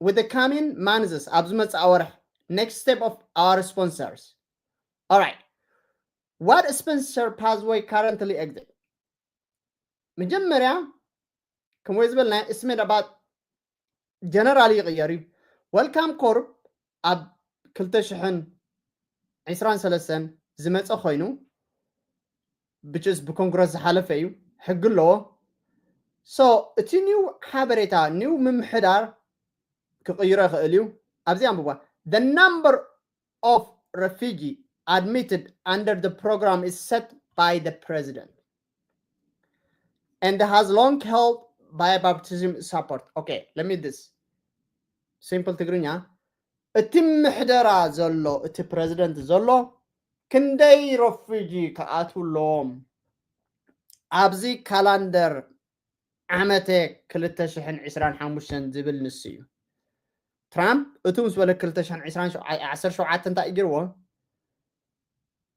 with the coming months ኣብ ዝመፅእ ኣወርሕ next step of our sponsors. Alright, what sponsor pathway currently exist? መጀመርያ ከምኡ ዝበልና እስሜድ ኣባት ጀነራል ይቕየር እዩ። ዌልካም ኮርፕ ኣብ ክልተ ሽሕን ዕስራን ሰለስተን ዝመፀ ኮይኑ ብችስ ብኮንግረስ ዝሓለፈ እዩ፣ ሕጊ ኣለዎ። So እቲ ኒው ሓበሬታ ኒው ምምሕዳር ክቕይሮ ይኽእል እዩ። ኣብዚ ኣንብቧ። The number of refugee admitted under the program is set by the president and has long held bipartisan support. Okay, let me this simple ትግርኛ። እቲ ምሕደራ ዘሎ እቲ ፕረዚደንት ዘሎ ክንደይ ረፊጂ ክኣትዉ ኣለዎም ኣብዚ ካላንደር ዓመተ ክልተ ሽሕን ዕስራን ሓሙሽተን ዝብል ንሱ እዩ። ትራምፕ እቱ ምስ በለ ክልተ ሽሕን ዕስራን ዓሰርተ ሸውዓተ እንታይ እዩ ገይርዎ?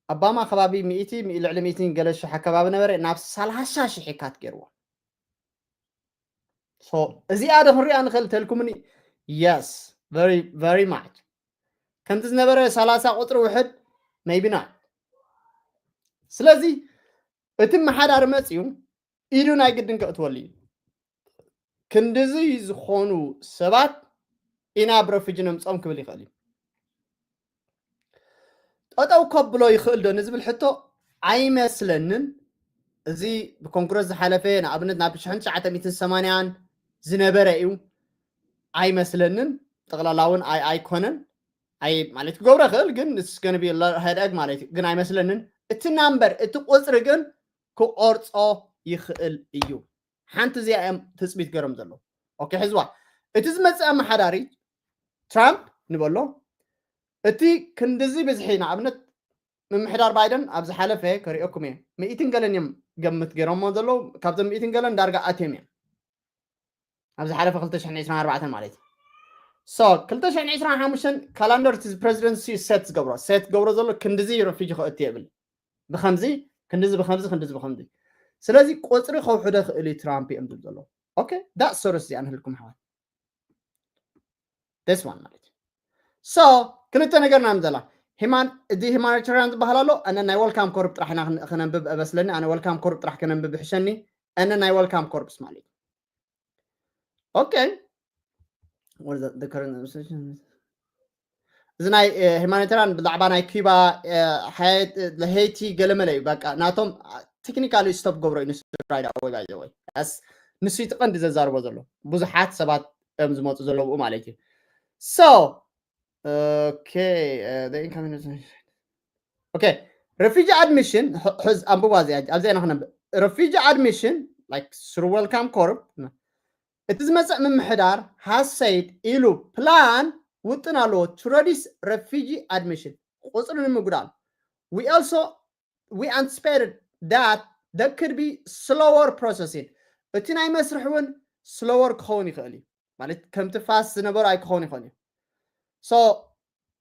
ኣባማ ከባቢ ሚእቲ ልዕሊ ሚእቲ ገለ ሽሕ ኣከባቢ ነበረ፣ ናብ ሰላሳ ሽሕ ይካት ገይርዎ። እዚኣ ዶ ክንሪኣ ንኽእል ተልኩምኒ? Yes, very much። ከምቲ ዝነበረ ሰላሳ ቁፅሪ ውሕድ maybe not። ስለዚ እቲ መሓዳሪ መፅዩ ኢዱ ናይ ግድን ከእትወሉ እዩ። ክንድዚ ዝኾኑ ሰባት ኢና ኣብ ረፊጂ ነምፅኦም ክብል ይኽእል እዩ። ጠጠው ከብሎ ይኽእል ዶ ንዝብል ሕቶ ኣይመስለንን። እዚ ብኮንግረስ ዝሓለፈ ንኣብነት ናብ ሽሕን ትሽዓተ ሚእትን ሰማንያን ዝነበረ እዩ ኣይመስለንን። ጠቕላላ እውን ኣይኮነን። ኣይ ማለት ክገብሮ ይኽእል ግን ንስገንቢ ሄደግ ማለት እዩ ግን ኣይመስለንን። እቲ ናምበር እቲ ቁፅሪ ግን ክቆርፆ ይኽእል እዩ። ሓንቲ እዚኣ እዮም ትፅቢት ገይሮም ዘለዉ። ኦኬ፣ ሕዝዋ እቲ ዝመፅእ ኣመሓዳሪ ትራምፕ ንበሎ እቲ ክንድዚ ብዝሒ ንኣብነት ምምሕዳር ባይደን ኣብ ዝሓለፈ ከሪኦኩም እየ ሚእትን ገለን እዮም ገምት ገይሮሞ ዘለዉ። ካብዞም ሚእትን ገለን ዳርጋ ኣትዮም እዮም ኣብ ዝሓለፈ ክልተ ሽሕን ዕስራን ኣርባዕተን ማለት እዩ። So ክልተ ሽሕን ዕስራን ሓሙሽተን ካላንደር እቲ ፕሬዚደንሲ ሴት ዝገብሮ ሴት ዝገብሮ ዘሎ ክንድዚ ረፊጂ ክእቲ የብል ብከምዚ ክንድዚ ብከምዚ ክንድዚ ብከምዚ ስለዚ ቁፅሪ ከውሕደ ክእል እዩ ትራምፕ እዮም ዝብል ዘለዉ okay that source እዚኣ ንህልኩም ሓዋት this one ማለት እዩ so ክልተ ነገርና ንዘላ ሂማን እዚ ሂማኒታሪያን ዝበሃል ኣሎ ኣነ ናይ ወልካም ኮርፕ ጥራሕ ኢና ክነንብብ እመስለኒ ኣነ ወልካም ኮርፕ ጥራሕ ከነንብብ ይሕሸኒ ኣነ ናይ ወልካም ኮርፕስ ማለት እዩ okay እዚ ናይ ሂማኒታሪያን ብዛዕባ ናይ ኪባ ሄይቲ ገለመለ እዩ በቃ ናቶም ቴክኒካሊ ስቶፕ ገብሮ እዩ ንስራይዳ ወይ ባይ ወይ ንሱ እቲ ቀንዲ ዘዛርቦ ዘሎ ብዙሓት ሰባት እዮም ዝመፁ ዘለውኡ ማለት እዩ so okay okay refugee admission ሕዝ ኣንብባ እዚኣ ኣብዚኣ ኢና ክነንብብ refugee admission like through welcome corp እቲ ዝመፅእ ምምሕዳር has said ኢሉ ፕላን ውጥን ኣለዎ to reduce refugee admission ቁፅሪ ንምጉዳል we also we anticipated that there could be slower processing እቲ ናይ መስርሕ እውን slower ክኸውን ይኽእል እዩ ማለት ከምቲ ፋስት ዝነበሩ ኣይክኸውን ይኽእል እዩ so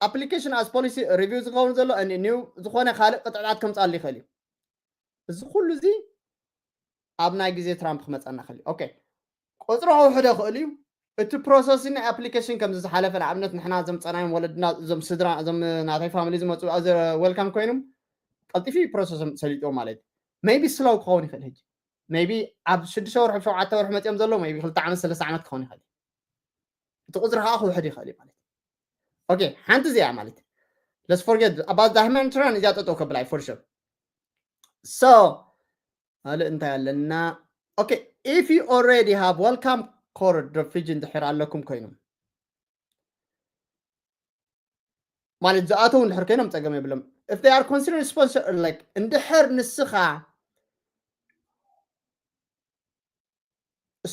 application as policy review ዝኸውን ዘሎ new ዝኾነ ካልእ ቅጥዕታት ከምፅኣሉ ይኽእል እዩ እዚ ኩሉ እዚ ኣብ ናይ ግዜ ትራምፕ ክመፀና ክእል okay ቁፅሪ ከውሕደ ክእል እዩ እቲ ፕሮሰስ ናይ ኣፕሊኬሽን ከምዚ ዝሓለፈ ንኣብነት ንሕና ዘምፀናዮም ወለድና እዞም ስድራ እዞም ናተይ ፋሚሊ ዝመፁ welcome ኮይኖም ቀልጢፊ ፕሮሰሶም ሰሊጥዎ ማለት maybe slow ክኸውን ይኽእል ሕጂ maybe ኣብ ሽዱሽተ ወርሒ ሸውዓተ ወርሒ መፅኦም ዘለዉ maybe ክልተ ዓመት ሰለስተ ዓመት ክኸውን ይኽእል እቲ ቁፅሪ ከዓ ክውሕድ ይኽእል እዩ ማለት okay ሓንቲ እዚኣ ማለት let's forget about the humanitarian እዚኣ ጠጠው ከብላ እዩ for sure so ካልእ እንታይ ኣለና okay if you already have welcome card refugee እንድሕር ኣለኩም ኮይኖም ማለት ዝኣተው እንድሕር ኮይኖም ፀገም የብሎም if they are considered sponsor like እንድሕር ንስኻ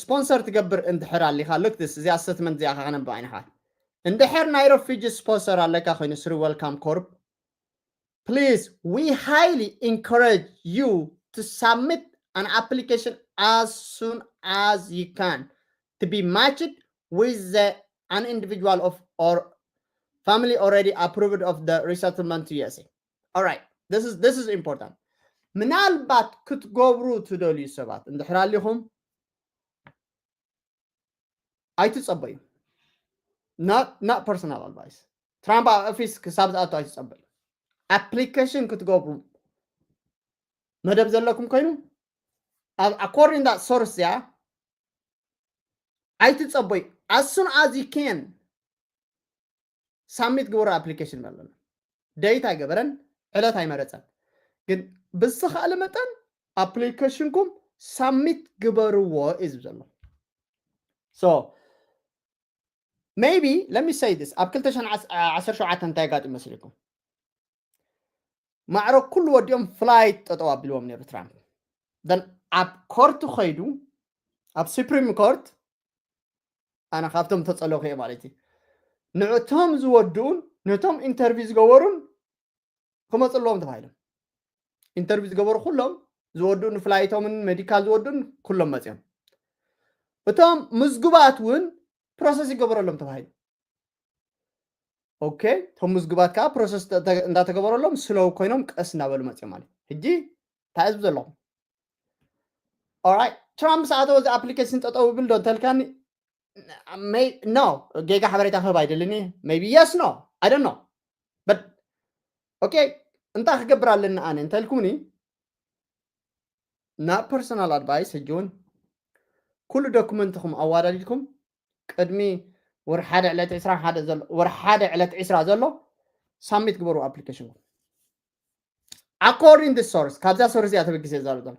sponsor ትገብር እንድሕር ኣሊኻ look this እዚኣ statement እዚኣ ከነንብባ ኢና እንድሕር ናይ refugee sponsor ኣለካ ኮይኑ through welcome corp please we highly encourage you to submit an application as soon as you can to be matched with the, an individual of or family already approved of the resettlement to U S A. All right, this is this is important. ምናልባት ክትገብሩ ትደልዩ ሰባት እንድሕር ኣሊኹም ኣይትጸበዩ not not personal advice ትራምፕ ኣብ ኦፊስ ክሳብ ዝኣቱ ኣይትጸበዩ application ክትገብሩ መደብ ዘለኩም ኮይኑ ኣብ according that source እዚኣ ኣይትጸበዩ as soon as you can submit ግበሩ application ኣለና date ኣይገበረን ዕለት ኣይመረጸን ግን ብዝተኻእለ መጠን application ኩም submit ግበርዎ እዩ ዝብል ዘሎ so maybe let me say this ኣብ ክልተ ሽሕን ዓሰርተ ሸውዓተን እንታይ ኣጋጢሙ መስልኩም ማዕረ ኩሉ ወዲኦም flight ጠጠው ኣቢልዎም ነይሩ ትራምፕ then ኣብ ኮርት ከይዱ ኣብ supreme court ኣነ ካብቶም ተፀለኹ እየ ማለት እዩ ንዕቶም ዝወድኡን ነቶም interview ዝገበሩን ክመፁ ኣለዎም ተባሂሎም interview ዝገበሩ ኩሎም ዝወድኡን flight ኦምን medical ዝወድኡን ኩሎም መፅኦም እቶም ምዝጉባት እውን process ይገበረሎም ተባሂሉ okay እቶም ምዝጉባት ከዓ process እንዳተገበረሎም slow ኮይኖም ቀስ እናበሉ መፅኦም ማለት ሕጂ እንታይ ዝብ ዘለኹም Alright ትራምፕ ሰዓተዎ እዚ application ጠጠው ይብል ዶ እንተልካኒ no ጌጋ ሓበሬታ ክህብ ኣይደልን እየ maybe yes no I don't know but okay እንታይ ክገብር ኣለኒ ኣነ እንተልኩምኒ ናብ personal advice ሕጂ እውን ኩሉ ዶኩመንትኹም ኣዋዳዲድኩም ቅድሚ ወርሓደ ዕለት ዕስራ ሓደ ዘሎ ወርሓደ ዕለት ዕስራ ዘሎ submit ግበሩ application according the source ካብዛ source እያ ተበጊሰ ዛሉ ዘሎ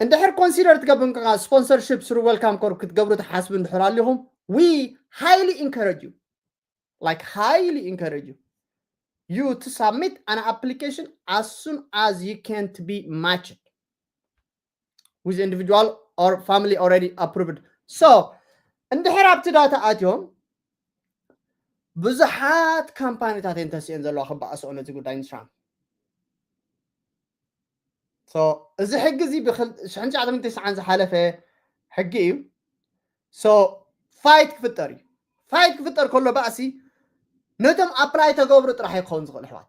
እንድሕር consider ትገብሩ ከ sponsorship through welcome corp ክትገብሩ ትሓስቡ እንድሕር ኣሊኹም we highly encourage you like highly encourage you you to submit an application as soon as you can to be matched with individual or family already approved so እንድሕር ኣብቲ ዳታ ኣትዮም ብዙሓት ካምፓኒታት እየን ተስእን ዘለዋ ክበኣስኦ ነዚ ጉዳይ ንትራምፕ እዚ ሕጊ እዚ ብ1990 ዝሓለፈ ሕጊ እዩ fight ክፍጠር እዩ ፋይት ክፍጠር ከሎ ባእሲ ነቶም ኣፕላይ ተገብሩ ጥራሕ ክኸውን ዝኽእል ኣሕዋት።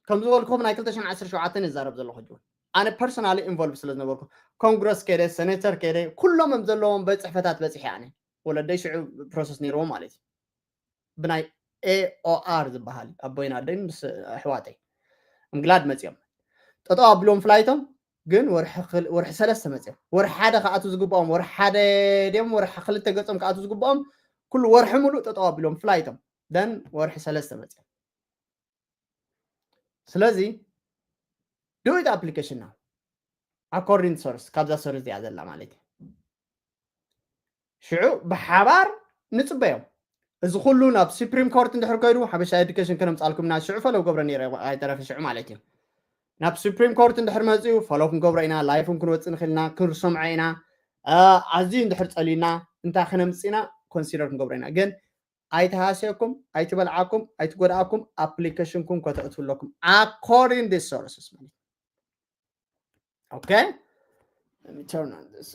ከም ዝበልኩም ናይ ክልተ ሽሕን ዓሰርተ ሸውዓተን ይዛረብ ዘለኹ ሕጂ እውን ኣነ personally involve ስለ ዝነበርኩ ኮንግረስ ከደ ሰኔተር ከደ ኩሎም ዘለዎም ቤት ፅሕፈታት በፂሐ ኣነ ወለደይ ሽዑ ፕሮሰስ ነይርዎ ማለት እዩ። ብናይ ኤኦኣር ዝበሃል ኣቦይን ኣደይን ምስ ኣሕዋተይ እምግላድ መፅኦም ጠጠው ኣቢሎም ፍላይቶም ግን ወርሒ ክል- ወርሒ ሰለስተ መፅኦም ወርሒ ሓደ ክኣቱ ዝግብኦም ወርሒ ሓደ ድዮም ወርሒ ክልተ ገፆም ክኣቱ ዝግብኦም ኩሉ ወርሒ ሙሉእ ጠጠው ኣቢሎም ፍላይቶም ደን ወርሒ ሰለስተ መፅኦም። ስለዚ do it application now according source ካብዛ ሶርስ እዚኣ ዘላ ማለት እዩ። ሽዑ ብሓባር ንፅበዮም። እዚ ኩሉ ናብ ሱፕሪም ኮርት እንድሕር ከይዱ ሓበሻ ኤዱኬሽን ከነምፃልኩም ኢና ሽዑ ፈለው ገብረ ነይረ ኣይተረፈ ሽዑ ማለት እዩ። ናብ ሱፕሪም ኮርት እንድሕር መፅኡ ፈለው ክንገብሮ ኢና፣ ላይፍ እውን ክንወፅእ ንኽእል ኢና፣ ክንሰምዖ ኢና። ኣዝዩ እንድሕር ፀሊና እንታይ ክነምፅእ ኢና ኮንሲደር ክንገብሮ ኢና። ግን ኣይትሃስየኩም፣ ኣይትበልዓኩም፣ ኣይትጎድኣኩም፣ ኣፕሊኬሽንኩም ከተእትውለኩም according this sources ማለት okay let me turn on this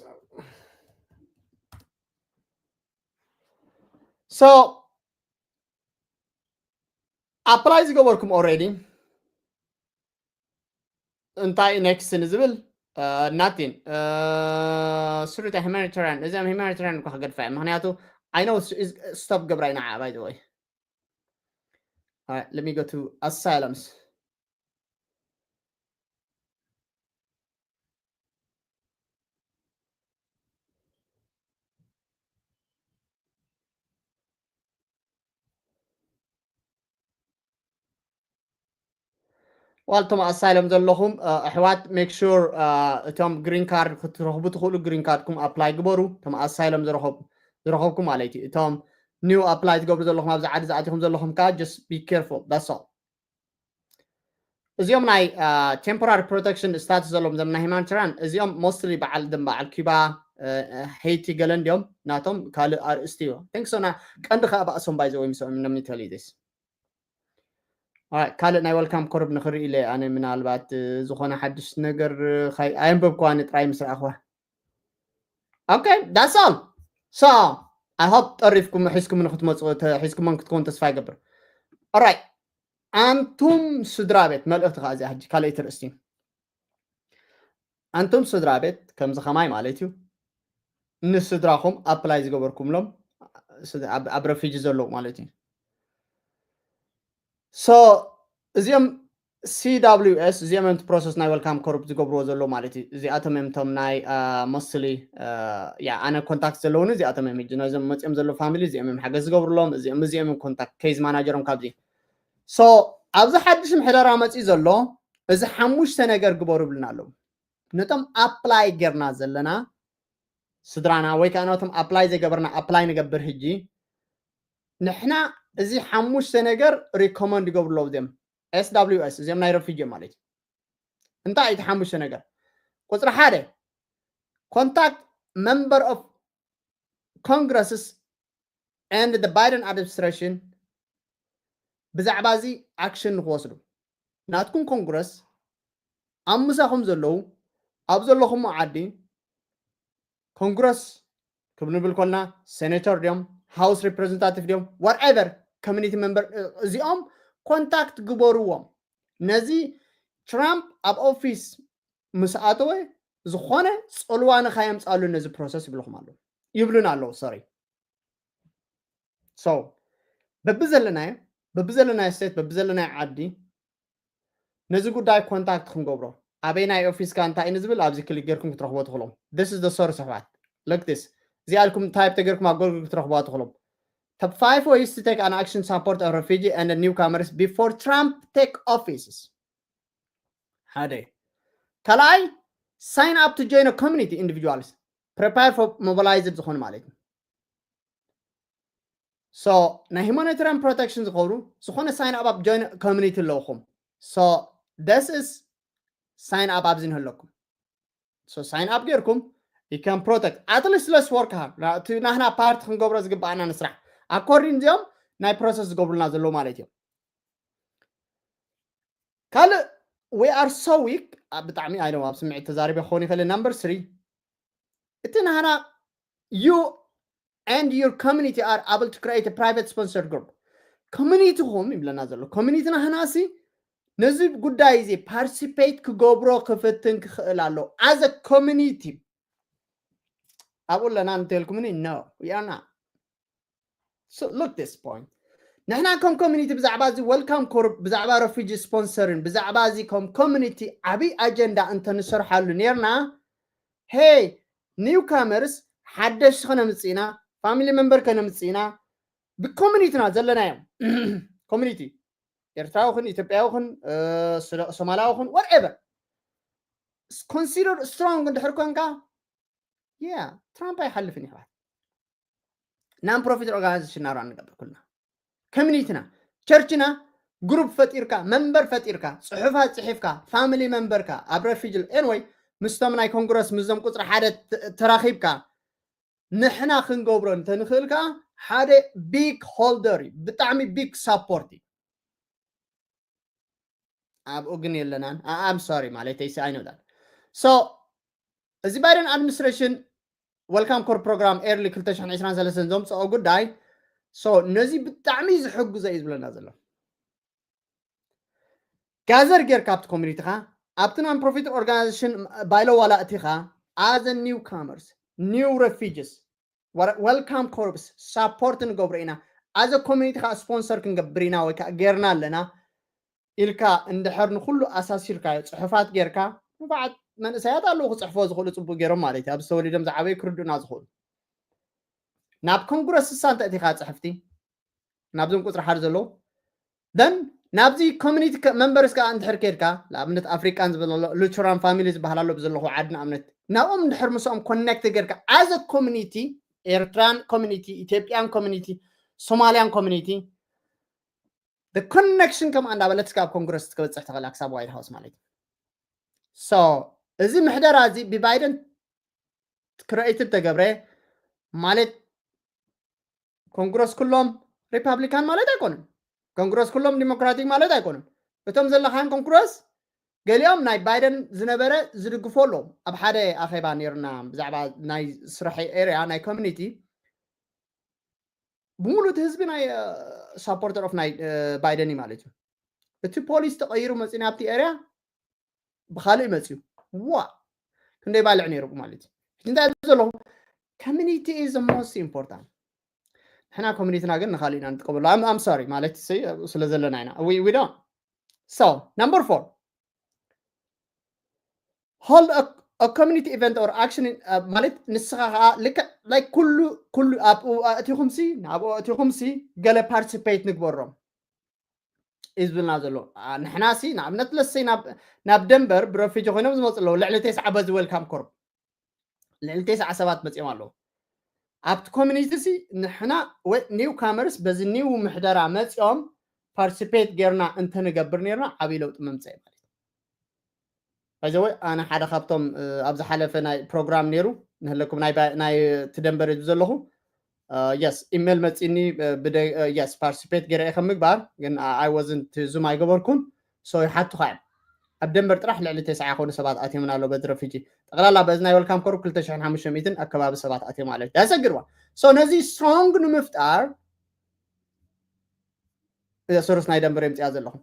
so apply ዝገበርኩም already እንታይ next ንዝብል nothing ስሩታ humanitarian እዚም humanitarian እኳ ክገድፋ እየ ምክንያቱ I know stop ገብራ ኢና by the way let me go to asylums ዋል እቶም ኣሳይሎም ዘለኹም ኣሕዋት make sure እቶም ግሪን ካርድ ክትረኽቡ ትኽእሉ ግሪን ካርድኩም ኣፕላይ ግበሩ። እቶም ኣሳይሎም ዝረኸብኩም ማለት እዩ። እቶም ኒው ኣፕላይ ትገብሩ ዘለኹም ኣብዚ ዓዲ ዝኣቲኹም ዘለኹም ከዓ just be careful that's all። እዚኦም ናይ temporary protection status ዘለዎም ዘም ናይ humanitarian እዚኦም mostly በዓል ደም በዓል ኪባ ሄይቲ ገለ እንዲዮም ናቶም ካልእ ኣርእስቲ እዩ። Think so ቀንዲ ከዓ ባእሶም ባይዘ ወይ ምስኦም let me tell you this ካልእ ናይ ወልካም ኮርብ ንክርኢ ኢለ ኣነ ምናልባት ዝኾነ ሓድሽ ነገር ኣየንበብኩዋኒ ጥራይ ምስ ረኣኽዋ okay that's all so I hope ጠሪፍኩም ሒዝኩም ንክትመፁ ሒዝኩሞም ክትከውን ተስፋ ይገብር። Alright ኣንቱም ስድራ ቤት መልእኽቲ ከዓ እዚኣ ሕጂ ካልኣይቲ ርእስቲ ኣንቱም ስድራ ቤት ከምዚ ከማይ ማለት እዩ ንስድራኹም ኣፕላይ ዝገበርኩምሎም ኣብ ረፊጂ ዘለዉ ማለት እዩ so እዚኦም CWS እዚኦም እዮም ፕሮሰስ ናይ ወልካም ኮርፕ ዝገብርዎ ዘለዉ ማለት እዩ። እዚኣቶም እዮም እቶም ናይ mostly ኣነ ኮንታክት ዘለውኒ እዚኣቶም እዮም ሕጂ ነዞም መፅኦም ዘለዉ ፋሚሊ እዚኦም እዮም ሓገዝ ዝገብርሎም እዚኦም እዚኦም እዮም ኮንታክት ኬዝ ማናጀሮም ካብዚ so ኣብዚ ሓድሽ ምሕደራ መፅኡ ዘሎ እዚ ሓሙሽተ ነገር ግበሩ ይብልና ኣለዉ። ነቶም ኣፕላይ ጌርና ዘለና ስድራና ወይ ከዓ ነቶም ኣፕላይ ዘይገበርና ኣፕላይ ንገብር ሕጂ ንሕና እዚ ሓሙሽተ ነገር ሪኮመንድ ይገብሩ ኣለዉ እዚኦም SWS እዚኦም ናይ ረፊጂ ማለት እዩ። እንታይ እቲ ሓሙሽተ ነገር? ቁፅሪ ሓደ contact member of Congress and the Biden administration ብዛዕባ እዚ ኣክሽን ንክወስዱ ናትኩም ኮንግረስ ኣብ ምሳኹም ዘለዉ ኣብ ዘለኹም ዓዲ ኮንግረስ ክብ ንብል ኮልና ሴኔተር ድዮም ሃውስ ሪፕሬዘንታቲቭ ድዮም whatever community member እዚኦም ኮንታክት ግበርዎም። ነዚ ትራምፕ ኣብ ኦፊስ ምስ ኣተወ ዝኾነ ፅልዋ ንካየምፃሉ ነዚ ፕሮሰስ ይብልኹም ኣለዉ ይብሉን ኣለዉ sorry so በብዘለናዮ በብዘለናዮ ስቴት በብዘለናዮ ዓዲ ነዚ ጉዳይ ኮንታክት ክንገብሮ ኣበይ ናይ ኦፊስካ እንታይ ንዝብል ኣብዚ ክሊክ ጌርኩም ክትረኽቦ ትኽእሎም this is the source ኣሕዋት look this እዚኣ ኢልኩም ታይፕ ተገርኩም ኣብ ጎግል ክትረኽቦ ትኽእሎም top five ways to take an action support a refugee and a newcomers before Trump take offices ሓደ ካልኣይ sign up to join a community individuals prepare for mobilized ዝኾኑ ማለት እዩ so ናይ humanitarian protection ዝገብሩ ዝኾነ sign up ኣብ join community ኣለውኹም so this is sign up ኣብዚ ንህለኩም so sign up ጌርኩም you can protect at least let's work hard እቲ ናህና ፓርቲ ክንገብሮ ዝግባኣና ንስራሕ according እዚኦም ናይ ፕሮሰስ ዝገብሩልና ዘለዉ ማለት እዮም ካልእ we are so weak ብጣዕሚ ኣይደም ኣብ ስምዒት ተዛሪበ ክኸውን ይኽእል number three እቲ ናህና you and your community are able to create a private sponsored group. ኮሚኒቲኹም ይብለና ዘሎ። ኮሚኒቲና ህናሲ ነዚ ጉዳይ እዚ ፓርቲሲፔት ክገብሮ ክፍትን ክኽእል ኣሎ። As a community ኣብኡ ኣለና እንተልኩምኒ፣ no, we are not. So look this point. ንሕና ከም ኮሚኒቲ ብዛዕባ እዚ ዌልካም ኮርፕ፣ ብዛዕባ ረፊጂ ስፖንሰርን፣ ብዛዕባ እዚ ከም ኮሚኒቲ ዓብይ ኣጀንዳ እንተንሰርሓሉ ነርና፣ ሄይ ኒው ካመርስ፣ ሓደሽቲ ከነምፅእና፣ ፋሚሊ መንበር ከነምፅእና፣ ብኮሚኒቲና ዘለናዮም ኮሚኒቲ ኤርትራዊ ኹን ኢትዮጵያዊ ኹን ሶማላዊ ኹን whatever consider strong እንድሕር ኮንካ፣ yeah ትራምፕ ኣይሓልፍን ይሕዋት። Non profit organization ናራ ንገብር ኩልና ኮሚኒቲና ቸርችና ግሩፕ ፈጢርካ መንበር ፈጢርካ ጽሑፋት ጽሒፍካ ፋሚሊ መንበርካ ኣብ ረፊጅል ኤንወይ ምስቶም ናይ ኮንግረስ ምስዞም ቁፅሪ ሓደ ተራኺብካ ንሕና ክንገብሮ እንተንኽእል ከዓ ሓደ ቢግ ሆልደር እዩ። ብጣዕሚ ቢግ ሳፖርት እዩ። ኣብኡ ግን የለናን። I'm sorry ማለት ሲ ኣይነውዳል። So እዚ ባይደን ኣድሚኒስትሬሽን ዌልካም ኮር ፕሮግራም ኤርሊ ክልተ ሽሕን ዕስራን ሰለስተን ዘምፅኦ ጉዳይ፣ so ነዚ ብጣዕሚ ዝሕግዞ እዩ ዝብለና ዘሎ። ጋዘር ጌርካ ኣብቲ ኮሚኒቲኻ ኣብቲ non profit organization ባይሎ ዋላ እቲኻ as a new comers, new refugees, ዌልካም ኮርፕስ ሳፖርት ንገብሮ ኢና። As a ኮሚኒቲ ከዓ ስፖንሰር ክንገብር ኢና ወይ ከዓ ጌርና ኣለና ኢልካ እንድሕር ንኩሉ ኣሳሲርካዮ ፅሑፋት ጌርካ ንብዓት መንእሰያት ኣለዉ ክፅሕፎ ዝኽእሉ ፅቡቅ ገይሮም ማለት እዩ። ኣብዚ ተወሊዶም ዝዓበዩ ክርዱና ዝኽእሉ ናብ ኮንግረስ ስሳ እንተ እቲኻ ፅሕፍቲ ናብዞም ቁፅሪ ሓደ ዘለዉ then ናብዚ ኮሚኒቲ መንበርስ ከዓ እንድሕር ከድካ ንኣብነት ኣፍሪቃን ዝበሎ ሉቹራን ፋሚሊ ዝበሃል ኣሎ ብዘለኹ ዓዲ ንኣብነት ናብኦም እንድሕር ምስኦም ኮኔክት ጌርካ as a ኮሚኒቲ ኤርትራን ኮሚኒቲ ኢትዮጵያን ኮሚኒቲ ሶማሊያን ኮሚኒቲ ኮኔክሽን ከምኣ እንዳበለት ክሳብ ኮንግረስ ክትበፅሕ ትኽእላ ክሳብ ዋይት ሃውስ ማለት እዩ። So እዚ ምሕደራ እዚ ብባይደን ክረኤት ተገብረ ማለት ኮንግረስ ኩሎም ሪፓብሊካን ማለት ኣይኮኑን። ኮንግረስ ኩሎም ዲሞክራቲክ ማለት ኣይኮኑን። እቶም ዘለኻን ኮንግረስ ገሊኦም ናይ ባይደን ዝነበረ ዝድግፎ ኣለዎም። ኣብ ሓደ ኣኼባ ነይርና ብዛዕባ ናይ ስራሕ ኤርያ ናይ ኮሚኒቲ ብምሉእ እቲ ህዝቢ ናይ ሳፖርተር ኦፍ ናይ ባይደን እዩ ማለት እዩ። እቲ ፖሊስ ተቐይሩ መፂኡ ናብቲ ኤርያ ብካልእ መፅዩ ዋ ክንደይ ባልዕ ነይሩ ማለት እዩ። ሕጂ እንታይ ዘለኹ ኮሚኒቲ is the most important። ንሕና ኮሚኒቲና ግን ንካልእ ኢና ንጥቀመሉ። I'm sorry ማለት ስለ ዘለና ኢና። We don't. So number four, hold a community event or action ማለት ንስኻ ከዓ ልክዕ like ኩሉ ኩሉ ኣብኡ ኣእቲኹምሲ ናብኡ ኣእቲኹምሲ ገለ ፓርቲሲፔት ንግበሮም እዩ ዝብልና ዘሎ። ንሕና ሲ ንኣብነት ለሰይ ናብ ደንበር ብረፊጂ ኮይኖም ዝመፁ ኣለዉ ልዕሊ ተስዓ በዚ ዌልካም ኮርፕ ልዕሊ ተስዓ ሰባት መፂኦም ኣለዉ። ኣብቲ ኮሚኒቲ ሲ ንሕና ኒው ካመርስ በዚ ኒው ምሕደራ መፂኦም ፓርቲሲፔት ጌርና እንተንገብር ነርና ዓብዪ ለውጢ መምፀኢ ማለት እዩ። ባይዘወይ ኣነ ሓደ ካብቶም ኣብ ዝሓለፈ ናይ ፕሮግራም ነይሩ ንህለኩም ናይ ትደንበር እዩ ዘለኹ የስ ኢሜል መፂኒ የስ ፓርቲሲፔት ገይረ ከም ምግባር ግን I wasn't ዙም ኣይገበርኩን። So ይሓቱኻ እዮም ኣብ ደንበር ጥራሕ ልዕሊ ተስዓ ይኾኑ ሰባት ኣትዮምን ኣሎ በዚ ረፊጂ ጠቕላላ በዚ ናይ ዌልካም ኮርፕ ክልተ ሽሕን ሓሙሽተ ሚእትን ኣከባቢ ሰባት ኣትዮም ኣሎ። That's a good one. So ነዚ ስትሮንግ ንምፍጣር ሶርስ ናይ ደንበር የምፅያ ዘለኹም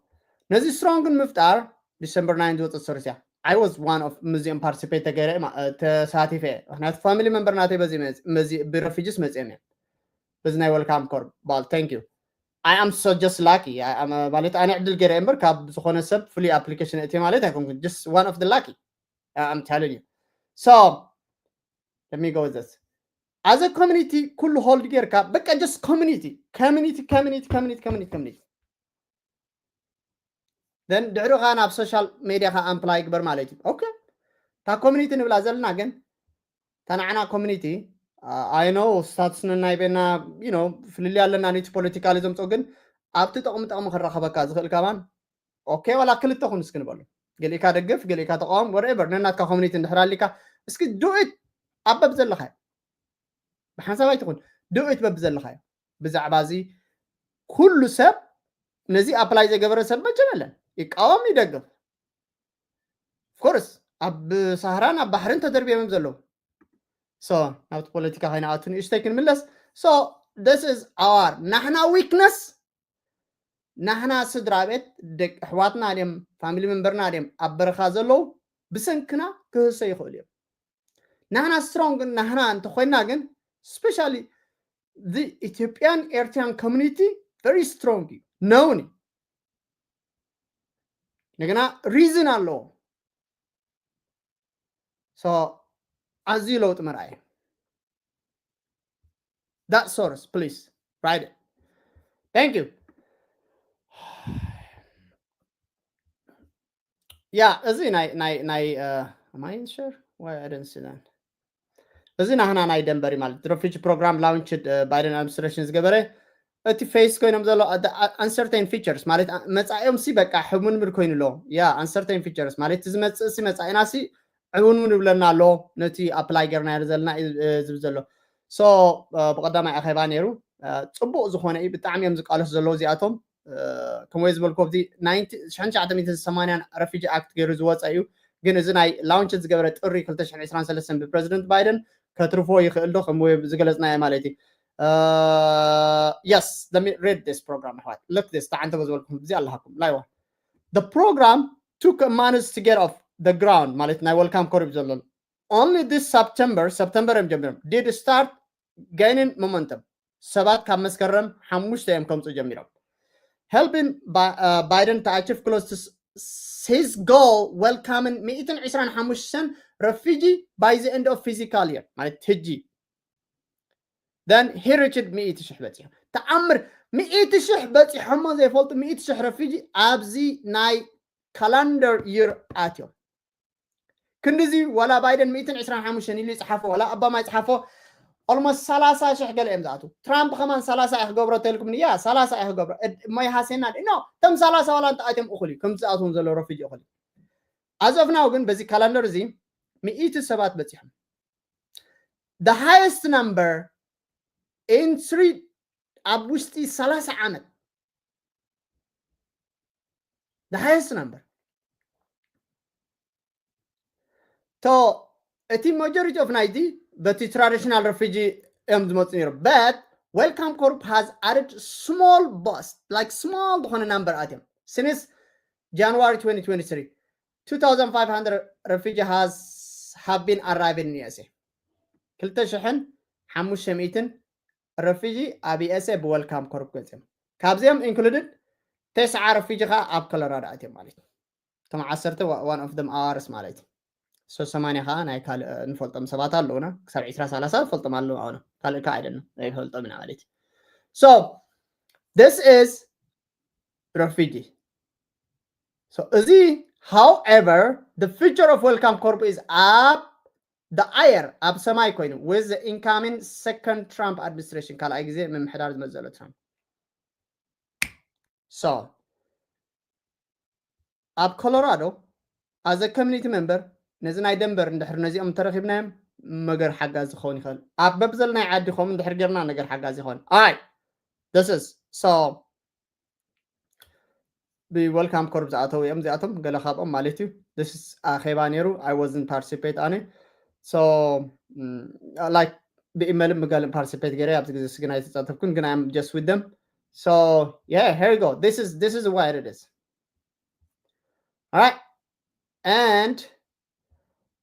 ነዚ ስትሮንግ ንምፍጣር ዲሰምበር ናይን ዝወፀት ሶርስ እያ። I was one of ምዚኦም ፓርቲሲፔት ተገይረ ተሳቲፈ ምክንያቱ ፋሚሊ መንበር ናተይ በዚ ብረፊጅስ መፅኦም እዮም በዚ ናይ ዌልካም ኮር ባል thank you. I am so just lucky ማለት ኣነ ዕድል ገይረ እምበር ካብ ዝኾነ ሰብ ፍሉይ ኣፕሊኬሽን እቲ ማለት ኣይኮንኩን just one of the lucky. I'm telling you. So let me go with this. As a community ኩሉ ሆልድ ጌርካ በቃ just community community community community community community then ድሕሪ ኻ ናብ ሶሻል ሜዲያ ኻ ኣምፕላይ ግበር ማለት እዩ። ኦኬ እታ ኮሚኒቲ ንብላ ዘለና ግን እታ ንዓና ኮሚኒቲ I know ስታትስ ነናይ ቤና ፍልልይ ኣለና ነቲ ፖለቲካሊ ዘምፅኦ ግን ኣብቲ ጠቕሚ ጠቕሚ ክረኸበካ ዝኽእል ካባን ኦኬ ዋላ ክልተ ኩን እስኪ ንበሉ ገሊእካ ደግፍ ገሊእካ ተቃወም whatever ነናትካ ኮሚኒቲ እንድሕር ኣሊካ እስኪ do it ኣብ በብ ዘለኻዮ ብሓንሳብ ኣይትኹን do it በብ ዘለኻዮ ብዛዕባ እዚ ኩሉ ሰብ ነዚ ኣፕላይ ዘይገበረ ሰብ መቸም የለን ይቃወም ይደግፍ ኮርስ ኣብ ሳህራን ኣብ ባሕርን ተደርቢዮም ዘለዉ ናብቲ ፖለቲካ ከይንኣቱ ንእሽተይ ክንምለስ So this is our ናህና weakness። ናህና ስድራ ቤት ደቂ ኣሕዋትና ድም family member ና ድም ኣብ በረኻ ዘለዉ ብሰንክና ክህሰ ይኽእሉ እዮም። ናህና strong ናህና እንተኾይና ግን especially the Ethiopian Eritrean community very strong እዩ። ነውን እንደገና reason ኣለዎ። So ኣዝዩ ለውጢ መርኣይ። That source, please write it. Thank you. Yeah, እዚ ናይ ናይ ናይ am I sure? Why I didn't see that? እዚ ናህና ናይ ደንበሪ ማለት refugee program launched Biden administration ዝገበረ እቲ face ኮይኖም ዘሎ uncertain futures ማለት መጻኢኦም ሲ በቃ ሕሙንምድ ኮይኑ ኣሎ። Yeah, uncertain futures ማለት ዝመጽእ ሲ መጻኢና ሲ ዕውንውን ይብለና ኣሎ። ነቲ apply ገርና ዘለና ዝብል ዘሎ so ብቀዳማይ ኣኼባ ነይሩ። ጽቡቅ ዝኾነ እዩ። ብጣዕሚ እዮም ዝቃለሱ ዘለዉ እዚኣቶም። ከምወይ ዝበልኩ ኣብዚ ሸሕን ትሽዓተ ሚእትን ሰማንያን refugee act ገይሩ ዝወፀ እዩ። ግን እዚ ናይ launched ዝገበረ ጥሪ ክልተ ሽሕን ዕስራን ሰለስተን ብፕረዚደንት ባይደን ከትርፎ ይኽእል ዶ ከም ዝገለፅናዮ ማለት እዩ። Yes, let me read this program ኣሕዋት። Look this ተዓንተቦ ዝበልኩም እዚ ኣለሃኩም ላይዋ the program took months to get off the ground ማለት ናይ welcome corps ዘለሉ only this September September እዮም ጀሚሮም did start gaining momentum ሰባት ካብ መስከረም ሓሙሽተ እዮም ከምፁ ጀሚሮም helping Biden to achieve close to his goal welcoming ሚእትን ዕስራን ሓሙሽተን refugee by the end of fiscal year ማለት ሕጂ then he reached ሚእቲ ሽሕ በፂሑ ተኣምር ሚእቲ ሽሕ በፂሖሞ ዘይፈልጡ ሚእቲ ሽሕ refugee ኣብዚ ናይ calendar year ኣትዮም ክንዲዚ ዋላ ባይደን ሚእትን ዕስራን ሓሙሽተን ኢሉ ይፅሓፎ ዋላ ኦባማ ይፅሓፎ almost ሰላሳ ሽሕ ገለ እዮም ዝኣትዉ ትራምፕ ከማን ሰላሳ እዩ ክገብሮ ተልኩም ንያ ሰላሳ እዩ ክገብሮ እሞ ይሃሴና no እቶም ሰላሳ ዋላ እንተኣትዮም እኹል እዩ ከምዚ ዝኣትዎም ዘሎ refugee እኹል እዩ as of now ግን በዚ calendar እዚ ሚእቲ ሰባት በፂሖም the highest number in three ኣብ ውሽጢ ሰላሳ ዓመት the highest number to እቲ majority of ናይቲ በቲ traditional refugee እዮም ዝመፁ ነይሩ but welcome corps has added small bus like small ዝኾነ number ኣትዮም since January twenty twenty-three two thousand five hundred refugee has have been arriving in USA ክልተ ሽሕን ሓሙሽተ ሚእትን refugee ኣብ USA ብ welcome corps ገፂኦም ካብዚኦም included ተስዓ refugee ከዓ ኣብ ኮሎራዶ ኣትዮም ማለት እዩ እቶም ዓሰርተ one of them ours ማለት እዩ so ሰማንያ ከዓ ናይ ካልእ ንፈልጦም ሰባት ኣለውና ክሳብ ዕስራ ሰላሳ ንፈልጦም ኣለዉ ኣነ ካልእ ከዓ ኣይደለም ኣይፈልጦም ኢና ማለት እዩ so this is refugee so እዚ however the future of welcome corps is up the air ኣብ ሰማይ ኮይኑ with the incoming second Trump administration ካልኣይ ግዜ ምምሕዳር ዝመፅእ ዘሎ Trump so ኣብ ኮሎራዶ as a community member ነዚ ናይ ደንበር እንድሕር ነዚኦም እንተረኺብናዮም መገር ሓጋዚ ክኸውን ይኽእል ኣብ በብዘለናይ ዓዲ ከምኡ እንድሕር ጌርና ነገር ሓጋዚ ይኸውን ኣይ this is so ብ welcome corps ዝኣተው እዮም እዚኣቶም ገለ ካብኦም ማለት እዩ this is ኣኼባ ነይሩ I wasn't participate ኣነ so like ብኢመልን ብጋልን participate ገይረ ኣብዚ ግዜ ስግን ኣይተሳተፍኩን ግን I'm just with them so yeah here you go this is this is what it is all right and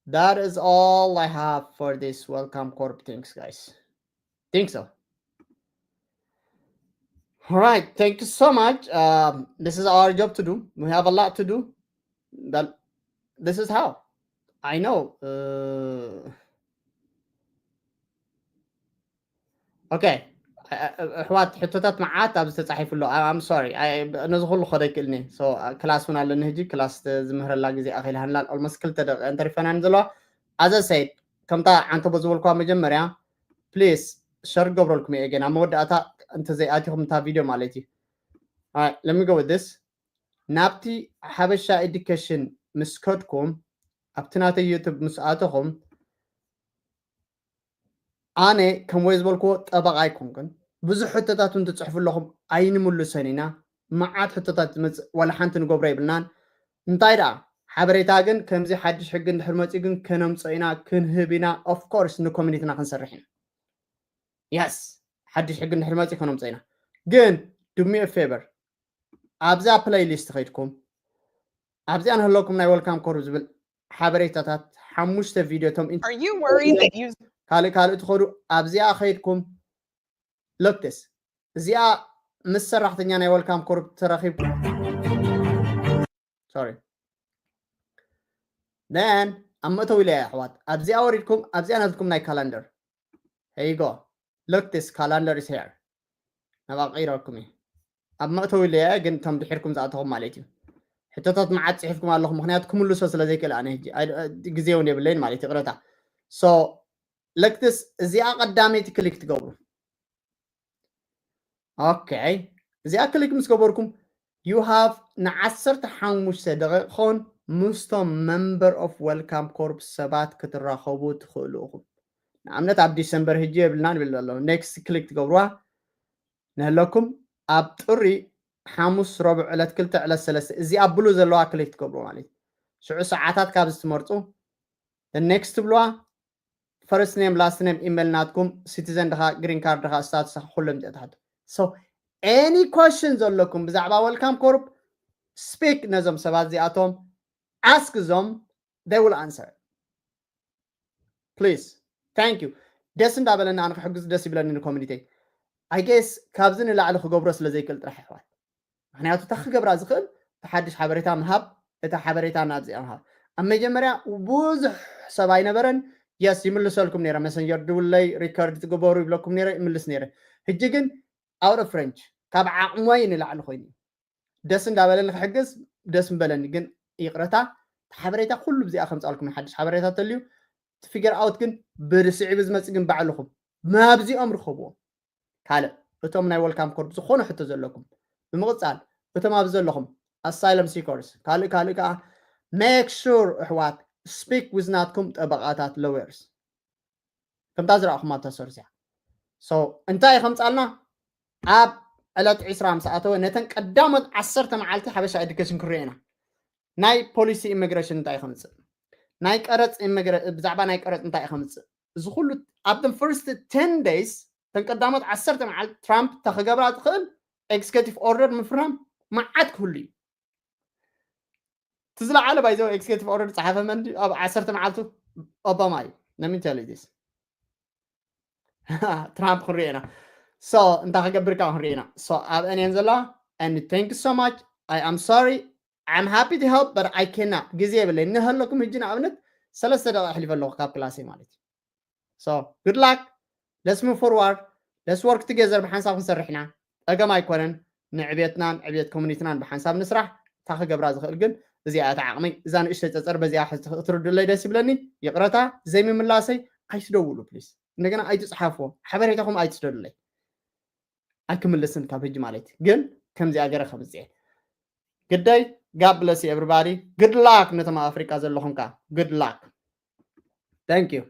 that is all I have for this welcome corps things guys think so all right thank you so much um, this is our job to do we have a lot to do that this is how I know uh, okay ኣሕዋት ሕቶታት መዓት ኣብዚ ተፃሒፉ ኣሎ I'm sorry ነዚ ኩሉ ክኸደ ይክእልኒ ክላስ እውን ኣለኒ ሕጂ ክላስ ዝምህረላ ግዜ ኣኺልሃንላ almost ክልተ ደቂቀ እንተሪፈናን ዘለዋ as I said ከምታ ዓንተቦ ዝበልኳ መጀመርያ please share ገብረልኩም እየ ገና መወዳእታ እንተዘይኣቲኹም እታ ቪድዮ ማለት እዩ let me go with this ናብቲ ሓበሻ education ምስ ከድኩም ኣብቲ ናተይ YouTube ምስ ኣተኹም ኣነ ከም ወይ ዝበልክዎ ጠበቃ ኣይኮንኩን ብዙሕ ሕቶታት እውን ትፅሕፉ ኣለኹም ኣይንምልሶን ኢና መዓት ሕቶታት ዝመፅእ ዋላ ሓንቲ ንገብሮ የብልናን እንታይ ደኣ ሓበሬታ ግን ከምዚ ሓድሽ ሕጊ እንድሕር መፅኡ ግን ከነምፅኦ ኢና ክንህብ ኢና of course ንኮሚኒቲና ክንሰርሕ ኢና yes ሓድሽ ሕጊ እንድሕር መፂ ከነምፀ ኢና። ግን do me a favor፣ ኣብዛ playlist ከይድኩም ኣብዚኣ ንህለኩም ናይ welcome corps ዝብል ሓበሬታታት ሓሙሽተ ቪድዮ ቶም ካልእ ካልእ ትኸዱ ኣብዚኣ ከይድኩም look this፣ እዚኣ ምስ ሰራሕተኛ ናይ welcome corps ተረኺብኩም sorry then ኣብ መእተዊ ኢለያ ኣሕዋት ኣብዚኣ ወሪድኩም ኣብዚኣ ናትኩም ናይ calendar here you go look this calendar is here ናብ ኣቀይረኩም እዩ ኣብ መእተዊ ኢለያ ግን እቶም ድሒርኩም ዝኣተኹም ማለት እዩ ሕቶታት መዓት ፅሒፍኩም ኣለኹም ምክንያቱ ክምልሶ ስለ ዘይክእል ኣነ ግዜ እውን የብለይን ማለት ይቅረታ so look this እዚኣ ቀዳመይቲ click ትገብሩ okay እዚኣ click ምስ ገበርኩም you have ንዓሰርተ ሓሙሽተ ደቂቕ ክኸውን ምስቶም member of welcome corps ሰባት ክትራኸቡ ትኽእሉ ኢኹም ንኣብነት ኣብ ዲሰምበር ህጂ የብልና ንብል ኣሎ next click ትገብርዋ ንህለኩም ኣብ ጥሪ ሓሙስ ረቡዕ ዕለት ክልተ ዕለት ሰለስተ እዚኣ ብሉ ዘለዋ click ትገብሩ ማለት እዩ ሽዑ ሰዓታት ካብዚ ትመርፁ next ትብልዋ first name last name email ናትኩም citizen ድኻ green card ድኻ status ኩሎም ዚኣታት so any question ዘለኩም ብዛዕባ welcome corps speak ነዞም ሰባት እዚኣቶም ask them they will answer please thank you ደስ እንዳበለኒ ኣነ ክሕግዝ ደስ ይብለኒ ንኮሚኒቲ I guess ካብዚ ንላዕሊ ክገብሮ ስለ ዘይክእል ጥራሕ ኣሕዋት ምክንያቱ እታ ክገብራ ዝኽእል እቲ ሓድሽ ሓበሬታ ምሃብ እታ ሓበሬታ ናብዚኣ ምሃብ ኣብ መጀመርያ ብዙሕ ሰብ ኣይነበረን yes ይምልሰልኩም ነረ መሰንጀር ድውለይ record ትግበሩ ይብለኩም ነረ ይምልስ ነረ ህጂ ግን out of range ካብ ዓቕሞይ ንላዕሊ ኮይኑ ደስ እንዳበለኒ ክሕግዝ ደስ ምበለኒ ግን ይቕረታ ሓበሬታ ኩሉ ብዚኣ ከምፃልኩም ሓድሽ ሓበሬታ ተልዩ figure out ግን ብስዒቡ ዝመፅእ ግን ባዕልኹም ናብዚኦም ርኸብዎም ካልእ እቶም ናይ welcome corps ዝኾነ ሕቶ ዘለኩም ብምቕፃል እቶም ኣብዚ ዘለኹም asylum seekers ካልእ ካልእ ከዓ make sure ኣሕዋት speak with ናትኩም ጠበቓታት lawyers ከምታ ዝረእኹማ ተሰርዚያ so እንታይ ከምፃልና ኣብ ዕለት ዕስራ ምስ ኣተወ ነተን ቀዳሞት ዓሰርተ መዓልቲ ሓበሻ education ክሪኦ ኢና ናይ policy immigration እንታይ ከምፅእ ናይ ቀረፅ ብዛዕባ ናይ ቀረፅ እንታይ ከምፅእ እዚ ኩሉ ኣብተን first ten days ተን ቀዳሞት ዓሰርተ መዓልቲ ትራምፕ ተክገብራ ትኽእል executive order ምፍራም መዓት ክህሉ እዩ እቲ ዝለዓለ ባይዘው executive order ዝፀሓፈ መን ኣብ ዓሰርተ መዓልቱ ኦባማ እዩ let me tell you this ትራምፕ ክንሪኦ ኢና so እንታይ ክገብር ካብ ክንሪኦ ኢና so ኣብ እኔን ዘለዋ and thank you so much I am sorry I'm happy to help but I cannot ግዜ የብለይ እንሀለኩም ህጂ ንኣብነት ሰለስተ ደቂቃ ኣሕሊፈ ኣለኹ ካብ ክላሰይ ማለት እዩ so good luck let's move forward let's work together ብሓንሳብ ክንሰርሕ ኢና ጸገም ኣይኮነን ንዕቤትናን ዕቤት ኮሚኒቲናን ብሓንሳብ ንስራሕ እታ ክገብራ ዝኽእል ግን እዚኣ እታ ዓቕመይ እዛ ንእሽተይ ፀፀር በዚኣ ክትርድለይ ደስ ይብለኒ ይቕረታ ዘይምምላሰይ ኣይትደውሉ ፕሊስ እንደገና ኣይትፅሓፍዎ ሓበሬታኹም ኣይትስደዱለይ ኣይክምልስን ካብ ህጂ ማለት ግን ከምዚኣ ገረ ከምፅኤ ግደይ God bless you everybody good luck ነቶም ኣብ ኣፍሪቃ ዘለኹም ከ good luck thank you